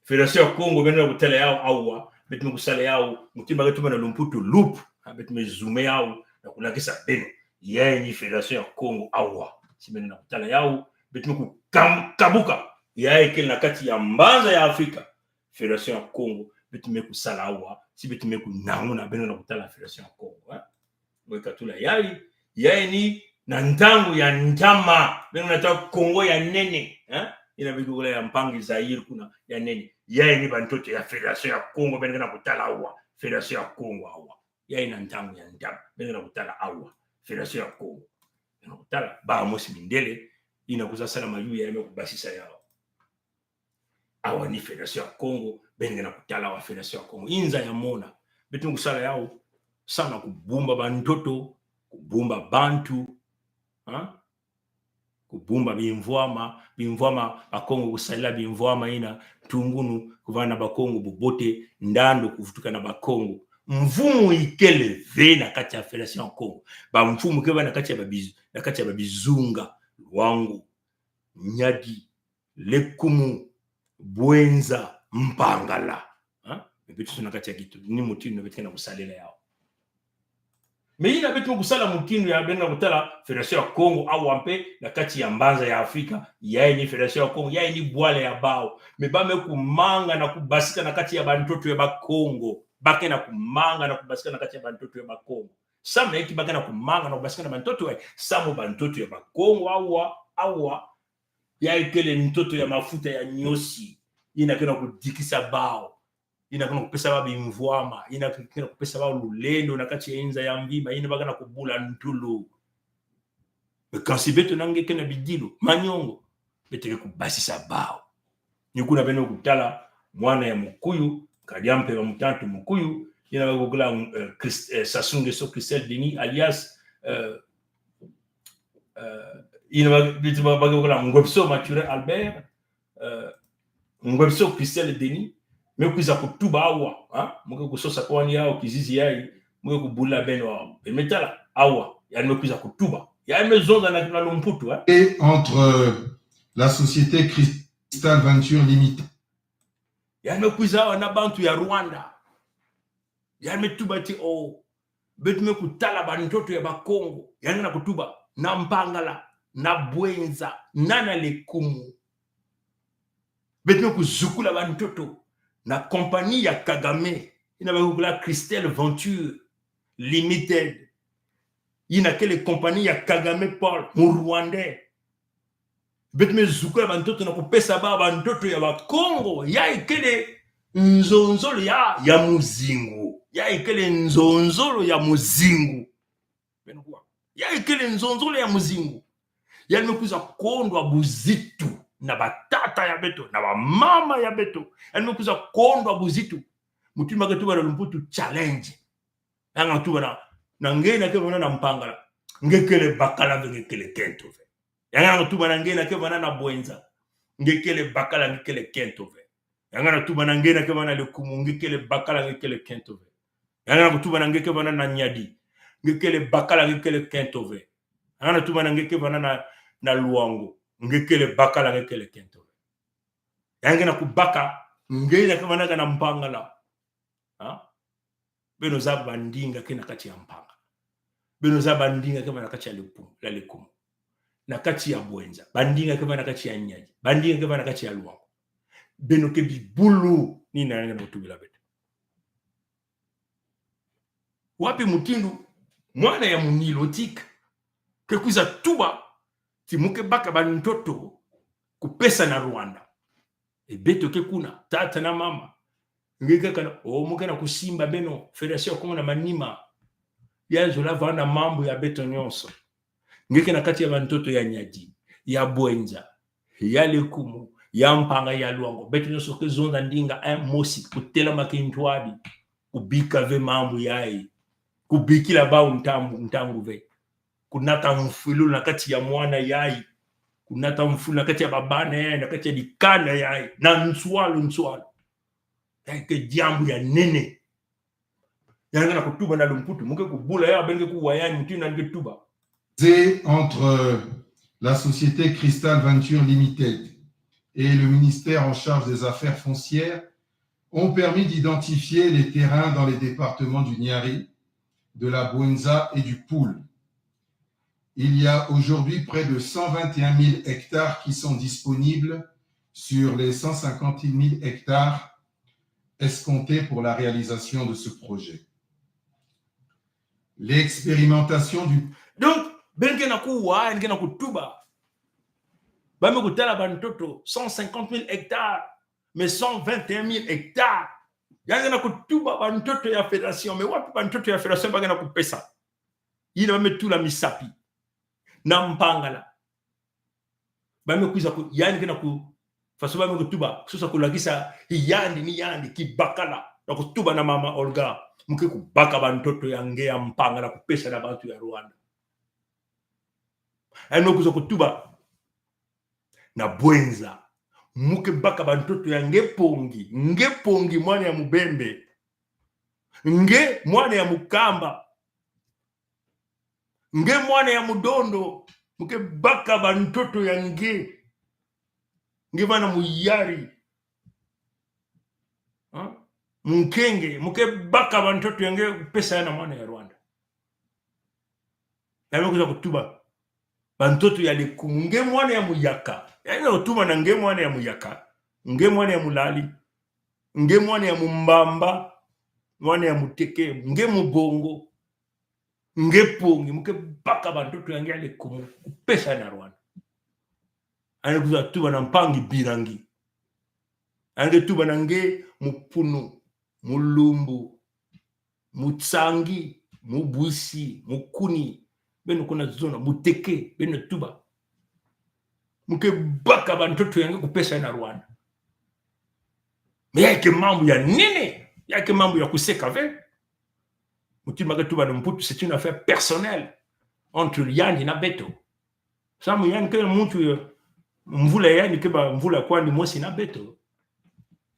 Fédération ya Kongo, beno na kutala yau awa, beto me kusala yau, mutima ke tuba na lumputu loupe, ha, beto me zoome yau, na kulakisa beno. Yai ni Fédération ya Kongo awa. Si beno na kutala yau, beto me kukam-, kabuka. Yai kele na kati ya mbanza ya Afrika. Fédération ya Kongo, beto me kusala awa, si beto me kunanguna, beno na kutala Fédération ya Kongo, eh? Mwe katula yai, yai ni na ntangu ya ntama, beno na ta Kongo ya nene, eh? Ina bikula ya mpangi Zaïre kuna, ya nene. Yai ni ba ntoto ya Fédération ya Kongo, beno na kutala awa, Fédération ya Kongo awa. Yai na ntangu ya ntama, beno na kutala awa, Fédération ya Kongo. Beno na kutala, ba mosi mindele, ina kuza sala mayu ya me kubasisa yau. Awa ni Fédération ya Kongo, beno na kutala awa Fédération ya Kongo. Inza ya mona. Beto me kusala yau, sana kubumba ba ntoto, kubumba bantu, ha? Kubumba bimvwama, bimvwama, Bakongo kusalila bimvwama ina, tungunu, kuvana Bakongo bubote, ndando kuvutuka na Bakongo. Mvumu ikele ve na kati ya Fédération ya Kongo. Ba mfumu ke ba na kati ya ba biz-, na kati ya ba bizunga, Luangu, Niari, Lékoumou, Bouenza, Mpangala. Ha? Me beto so na kati ya kitu, ni mutindu beto ke na kusalela yau. Mais ina beto kusala mutindu ya, beno na kutala Fédération ya Kongo awa mpe na kati ya mbanza ya Afrika, yai ni Fédération ya Kongo, yai ni bwala ya bawu. Mais ba me kumanga na kubasika na kati ya ba ntoto ya Bakongo. Ba ke na kumanga na kubasika na kati ya ba ntoto ya Bakongo. Samu ki ba ke na kumanga na kubasika na ba ntoto ya, samu ba ntoto ya Bakongo awa, awa, yai kele ntoto ya mafuta ya nyosi. Ina ke na kudikisa bawu. Ina ke na kupesa bawu bimvwama. Ina ke na kupesa bawu lulendo na kati ya inza ya mvimba. Ina ba ke na kubula ntulu. Mais kansi beto na nge ke na bidilu, manyongo, beto ke kubasisa bawu. Ni kuna beno kutala mwana ya mukuyu, kadi ya mpe ba mutantu mukuyu, ina ba ke kula, euh, Christ-, euh, Sassou Nguesso Christel Denis, alias, euh, euh, ina ba, beto ba, ba ke kula Ngwebso Mathurin Albert, euh, Ngwebso Christel Denis, me kwiza kutuba awa, ha? Mu ke kusosa kwani yau kizizi yai, mu ke kubula beno awa. E me tala, awa, yandi me kwiza kutuba. Yandi me zonza na, na lumputu, ha? Et entre, euh, la société Cristal Venture Limited. Yandi me kwiza awa na bantu ya Rwanda. Yandi me tuba ti, oh, beto me kutala ba ntoto ya Bakongo. Yandi na kutuba na Mpangala, na Bouenza, na na Lékoumou. Beto me kuzukula ba ntoto na compagnie ya Kagame. Ina ba ke kula Cristal Venture Limited. Ina kele compagnie ya Kagame Paul, mu Rwandais. Beto me zukula ba ntoto na kupesa bawu ba ntoto ya Bakongo. Yai kele nzonzolo ya, ya muzingu. Yai kele nzonzolo ya muzingu. Beno kuwa. Yai kele nzonzolo ya muzingu. Yandi me kwiza kondwa buzitu na ba tata ya beto, na ba mama ya beto. Yandi me kwiza kondwa buzitu. Mutindu ba ke tuba na lumputu challenge. Ya ngana tuba na, na nge na ke vana na Mpangala, nge kele bakala ve, nge kele kento ve. Ya ngana tuba na nge na ke vana na Bouenza, nge kele bakala, nge kele kento ve. Ya ngana tuba na nge na ke vana Lékoumou, nge kele bakala, nge kele kento ve. Ya ngana tuba na nge ke vana na Niari, nge kele bakala, nge kele kento ve. Ya ngana tuba na nge ke vana na, na Luangu, nge kele bakala, nge kele kento ve. Ya ngana kubaka nge na ke vana na Mpangala. Ha? Beno zaba ba ndinga ke na kati ya Mpangala. Beno zaba ba ndinga ke vana na kati ya Lékoumou, la Lékoumou. Na kati ya Bouenza. Ba ndinga ke vana na kati ya Niari. Ba ndinga ke vana na kati ya Luangu. Beno ke bibulu, ni nana na kutubila beto. Wapi mutindu mwana ya mu Nilotique ke kwiza tuba ti mu ke baka ba ntoto kupesa na Rwanda? E beto ke kuna, tata na mama. Nge ke kana, o, mu ke na kusimba beno, Fédération ya Kongo na manima. Ya zola vana mambu ya beto nyonso. Nge ke na kati ya bantoto ya Niari, ya Bouenza, ya Lékoumou, ya Mpanga, ya Loango. Beto nyonso ke zonza ndinga, eh, mosi, kutelama kintwadi, kubika ve mambu yayi, kubikila bau ntangu, ntangu ve. Kunata mfwilu na kati ya mwana yayi. Kunata mfwilu na kati ya babana yayi, na kati ya dikanda yayi. Na nswalu, nswalu. Yayi ke diambu ya nene. Yandi ke na kutuba na lumputu. Mu ke kubula ya, beno ke kuwa ya, muti na ke tuba. C'est entre la société Cristal Venture Limited et le ministère en charge des Affaires foncières ont permis d'identifier les terrains dans les départements du Niari, de la Bouenza et du Pool. Il y a aujourd'hui près de cent vingt et un mille hectares qui sont disponibles sur les cent cinquante mille hectares escomptés pour la réalisation de ce projet. L'expérimentation du... Donc, beno ke na kuwa, beno ke na kutuba. Ba me kutala bantoto, cent cinquante mille hectares, mais cent vingt et un mille hectares. Yandi ke na kutuba bantoto ya Fédération, mais wapi bantoto ya Fédération ba ke na kupesa? Yina ba me tula misapi. Na Mpangala. Ba me kwiza ku, yandi ke na ku, faso ba me kutuba, kusosa kulakisa, hi yandi ni yandi, kibakala, na kutuba na mama Olga, mu ke kubaka bantoto ya nge ya Mpangala kupesa na bantu ya Rwanda. Eno kwiza kutuba, na Bouenza, mu ke baka bantoto ya nge Pongi, nge Pongi mwana ya Mubembe, nge mwana ya Mukamba, nge mwana ya Mudondo, mu ke baka bantoto ya nge. Nge vana Muyari. Ha? Munkenge, mu ke baka bantoto ya nge pesa na mwana ya Rwanda. Ya me kwiza kutuba bantoto ya Lékoumou, nge mwana ya Muyaka. Ya me kutuba na nge mwana ya Muyaka, nge mwana ya Mulali, nge mwana ya Mumbamba, mwana ya Muteke, nge Mubongo, nge Pongi, mu ke baka bantoto ya nge ya Lékoumou, kupesa na Rwanda. Yandi kwiza tuba na Mpangi Birangi. Yandi ke tuba na nge Mupunu, Mulumbu, Mutsangi, Mubwisi, Mukuni, beno kuna zona, Muteke, beno tuba. Mu ke baka bantoto ya nge kupesa na Rwanda. Mais ya ke mambu ya nene, ya ke mambu ya kuseka ve. Muti ma ke tuba na mputu, c'est une affaire personnelle entre yandi na beto. Samu yandi ke muntu ya, mvula yandi ke ba mvula kwandi mosi na beto.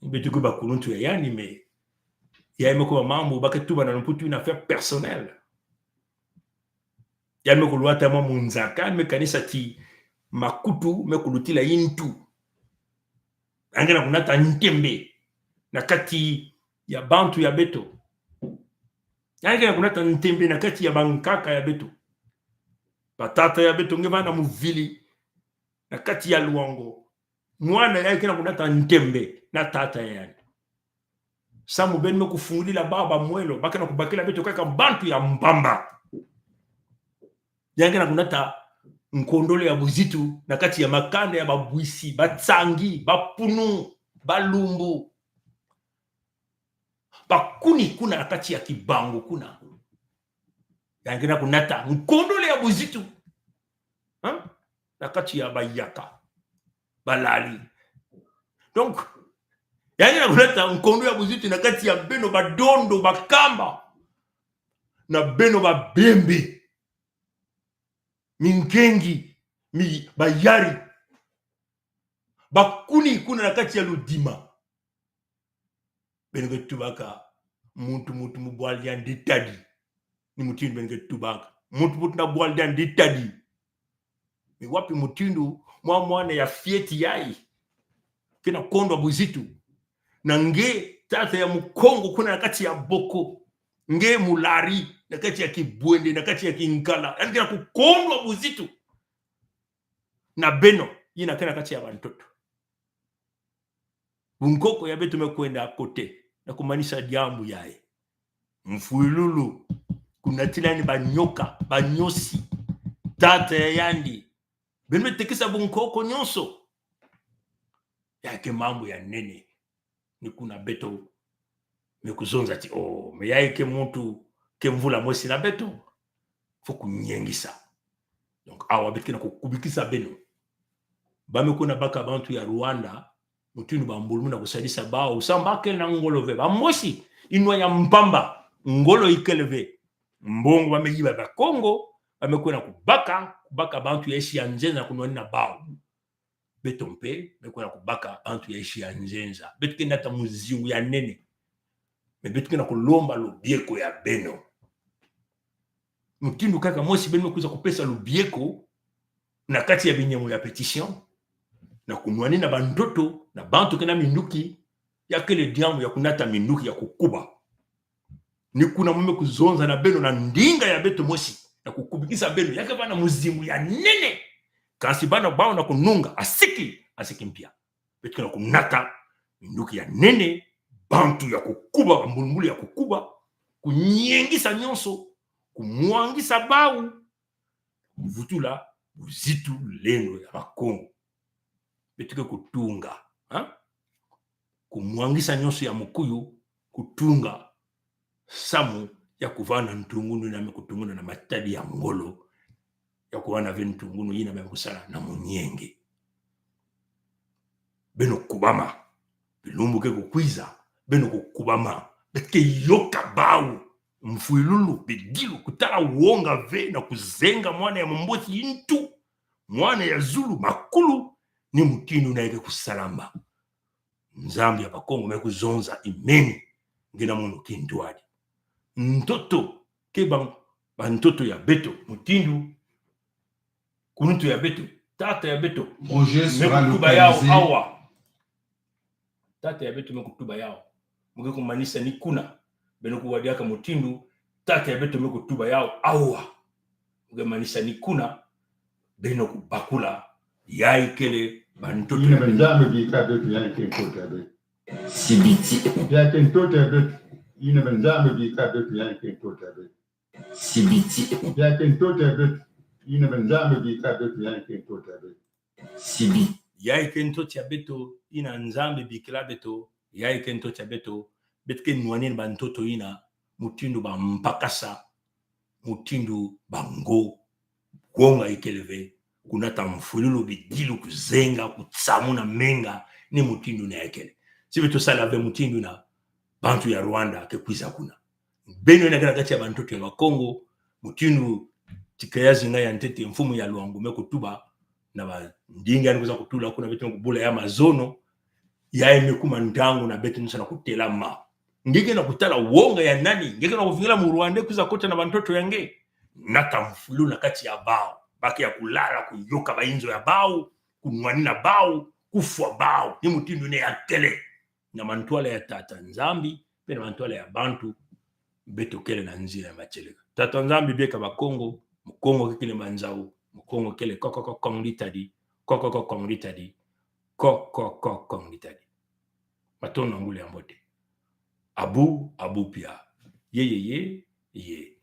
Beto ke bakuluntu ya yandi, mais ya me ko mambu ba ke tuba na mputu, une affaire personnelle. Ya me kulwata mwa munzaka, me kanisa ti makutu, me kulutila intu. Yandi ke na kunata ntembe na kati ya bantu ya beto. Yandi ke na kunata ntembe na kati ya bankaka ya beto. Batata ya beto nge vana Muvili na kati ya Loango. Mwana yandi ke na kunata ntembe na tata ya yandi. Samu beno me kufungulila baba mwelo, ba ke na kubakila beto kaka bantu ya mpamba. Yandi ke na kunata nkondolo ya buzitu na kati ya makanda ya Babwisi, Batsangi, Bapunu, Balumbu, Bakuni kuna na kati ya Kibangu kuna. Yandi ke na kunata nkondolo ya buzitu, ha? Na kati ya Bayaka, Balali. Donc, yandi ke na kunata nkondolo ya buzitu na kati ya beno Badondo, Bakamba, na beno Babembe, Minkengi, mi Bayari, Bakuni kuna na kati ya Ludima. Beno ke tubaka, muntu muntu mu bwal yandi tadi. Ni mutindu beno ke tubaka, muntu muntu na bwal yandi tadi. Mais wapi mutindu mwa mwana ya Fieti yayi ke na kondwa buzitu? Na nge tata ya Mukongo kuna na kati ya Boko, nge Mulari na kati ya Kibwende, na kati ya Kinkala, yandi ke na kukondwa buzitu na beno, yina ke na kati ya bantoto. Bunkoko ya beto me kwenda kote na kumanisa diambu yayi? Mfwilulu, kunatilani banyoka, banyosi, tata ya yandi. Beno me tekisa bunkoko nyonso. Ya ke mambu ya nene. Ni kuna beto Me kuzonza ti, oh, me ya ike muntu ke mvula mosi na beto. Fo kunyengisa. Donc, awa beto kena kukubikisa beno. Ba me kuna baka bantu ya Rwanda, mutindu ba mbulumuna kusadisa bawu, samba kena ngolo ve. Ba mosi, inwa ya mpamba, ngolo ikele ve. Mbongo ba me yiba Bakongo, ba me kuna kubaka, kubaka bantu ya esi ya nzenza kunwanina bawu. Beto mpe, me kuna kubaka bantu ya esi ya nzenza. Beto ke nata muzingu ya nene. Me beto kena kulomba lubieko ya beno. Mutindu kaka mosi beno me kwiza kupesa lubieko na kati ya binyangu ya pétition, na kunwanina bantoto, na bantu kena minduki, ya kele diambu ya kunata minduki ya kukuba. Ni kuna mo me kuzonza na beno na ndinga ya beto mosi, na kukubikisa beno, ya ke bana muzingu ya nene. Kansi bana bawu na kununga, asiki, asiki mpia. Beto kena kunata minduki ya nene, bantu ya kukuba, ba mbulumbulu ya kukuba, kunyengisa nyonso, kumwangisa bawu, kuvutula buzitu lulendo ya Bakongo. Beto ke kutunga, ha? Kumwangisa nyonso ya mukuyu, kutunga samu ya kuvana ntungunu ina me kutunguna na matadi ya ngolo, ya kuvana ve ntungunu ina me kusala na munyenge. Beno kubama. Bilumbu ke kukwiza, beno kukubama. Beto ke yoka bawu, mfwilulu, bidilu, kutala wonga ve na kuzenga mwana ya Mumbosi, intu, mwana ya Zulu, makulu, ni mutindu na ike kusalamba. Nzambi ya Bakongo me kuzonza, imeni, ngina munu kintwadi. Ntoto, ke ba, bantoto ya beto, mutindu, kuluntu ya beto, tata ya beto, Roger me sera kutuba yawu localisé. Awa. Tata ya beto me kutuba yawu. Mo ke kumanisa ni kuna. Beno kuwa diaka mutindu, tata ya beto me kutuba yawu awa. Mo ke manisa ni kuna, beno kubakula, ya ikele bantoto. Ina ya beto. Benzame bika beto ya ike ntoto ya beto. Sibiti. Ya ike ntoto ya beto. Ina benzame bika beto ya ike ntoto ya beto. Sibiti. Ya ike ntoto ya beto. Ina benzame bika beto ya ike ntoto ya beto. Sibi. Ya ike ntoto ya beto, ina Nzambi bikila beto, ya ike ntoto ya beto, beto ke nwanin bantoto ina, mutindu ba mpakasa, mutindu ba ngo, wonga ikele ve, kunata mfwilulu, bidilu, kuzenga, kutsamuna menga, ni mutindu na ikele. Si beto sala ve mutindu na, bantu ya Rwanda ke kwiza kuna. Beno ina kena kati ya bantoto ya Bakongo, mutindu Tikeya Zinga ya ntete, mfumu ya Lwangu me kutuba, na ba ndinga ya ni kwiza kutula kuna beto me kubula ya mazono, ya ime kuma ntangu na beto nisa na kutelama. Nge ke na kutala wonga ya nani, nge ke na kuvingila mu Rwanda kwiza kota na bantoto ya nge. Nata mfwilulu na kati ya bawu, ba ke ya kulala kuyoka ba inzo ya bawu, kunwanina bawu, kufwa bawu, ni mutindu na ikele. Na mantwala ya Tata Nzambi, pe na mantwala ya bantu, beto kele na nzila ya matieleka. Tata Nzambi bieka Bakongo, Mukongo ke kele manzau, Mukongo kele kokoko kong ditadi, kokoko kong ditadi, kokoko kong ditadi. Matondo na nguli ya mbote. Abu, abu pia. Ye, ye, ye, ye.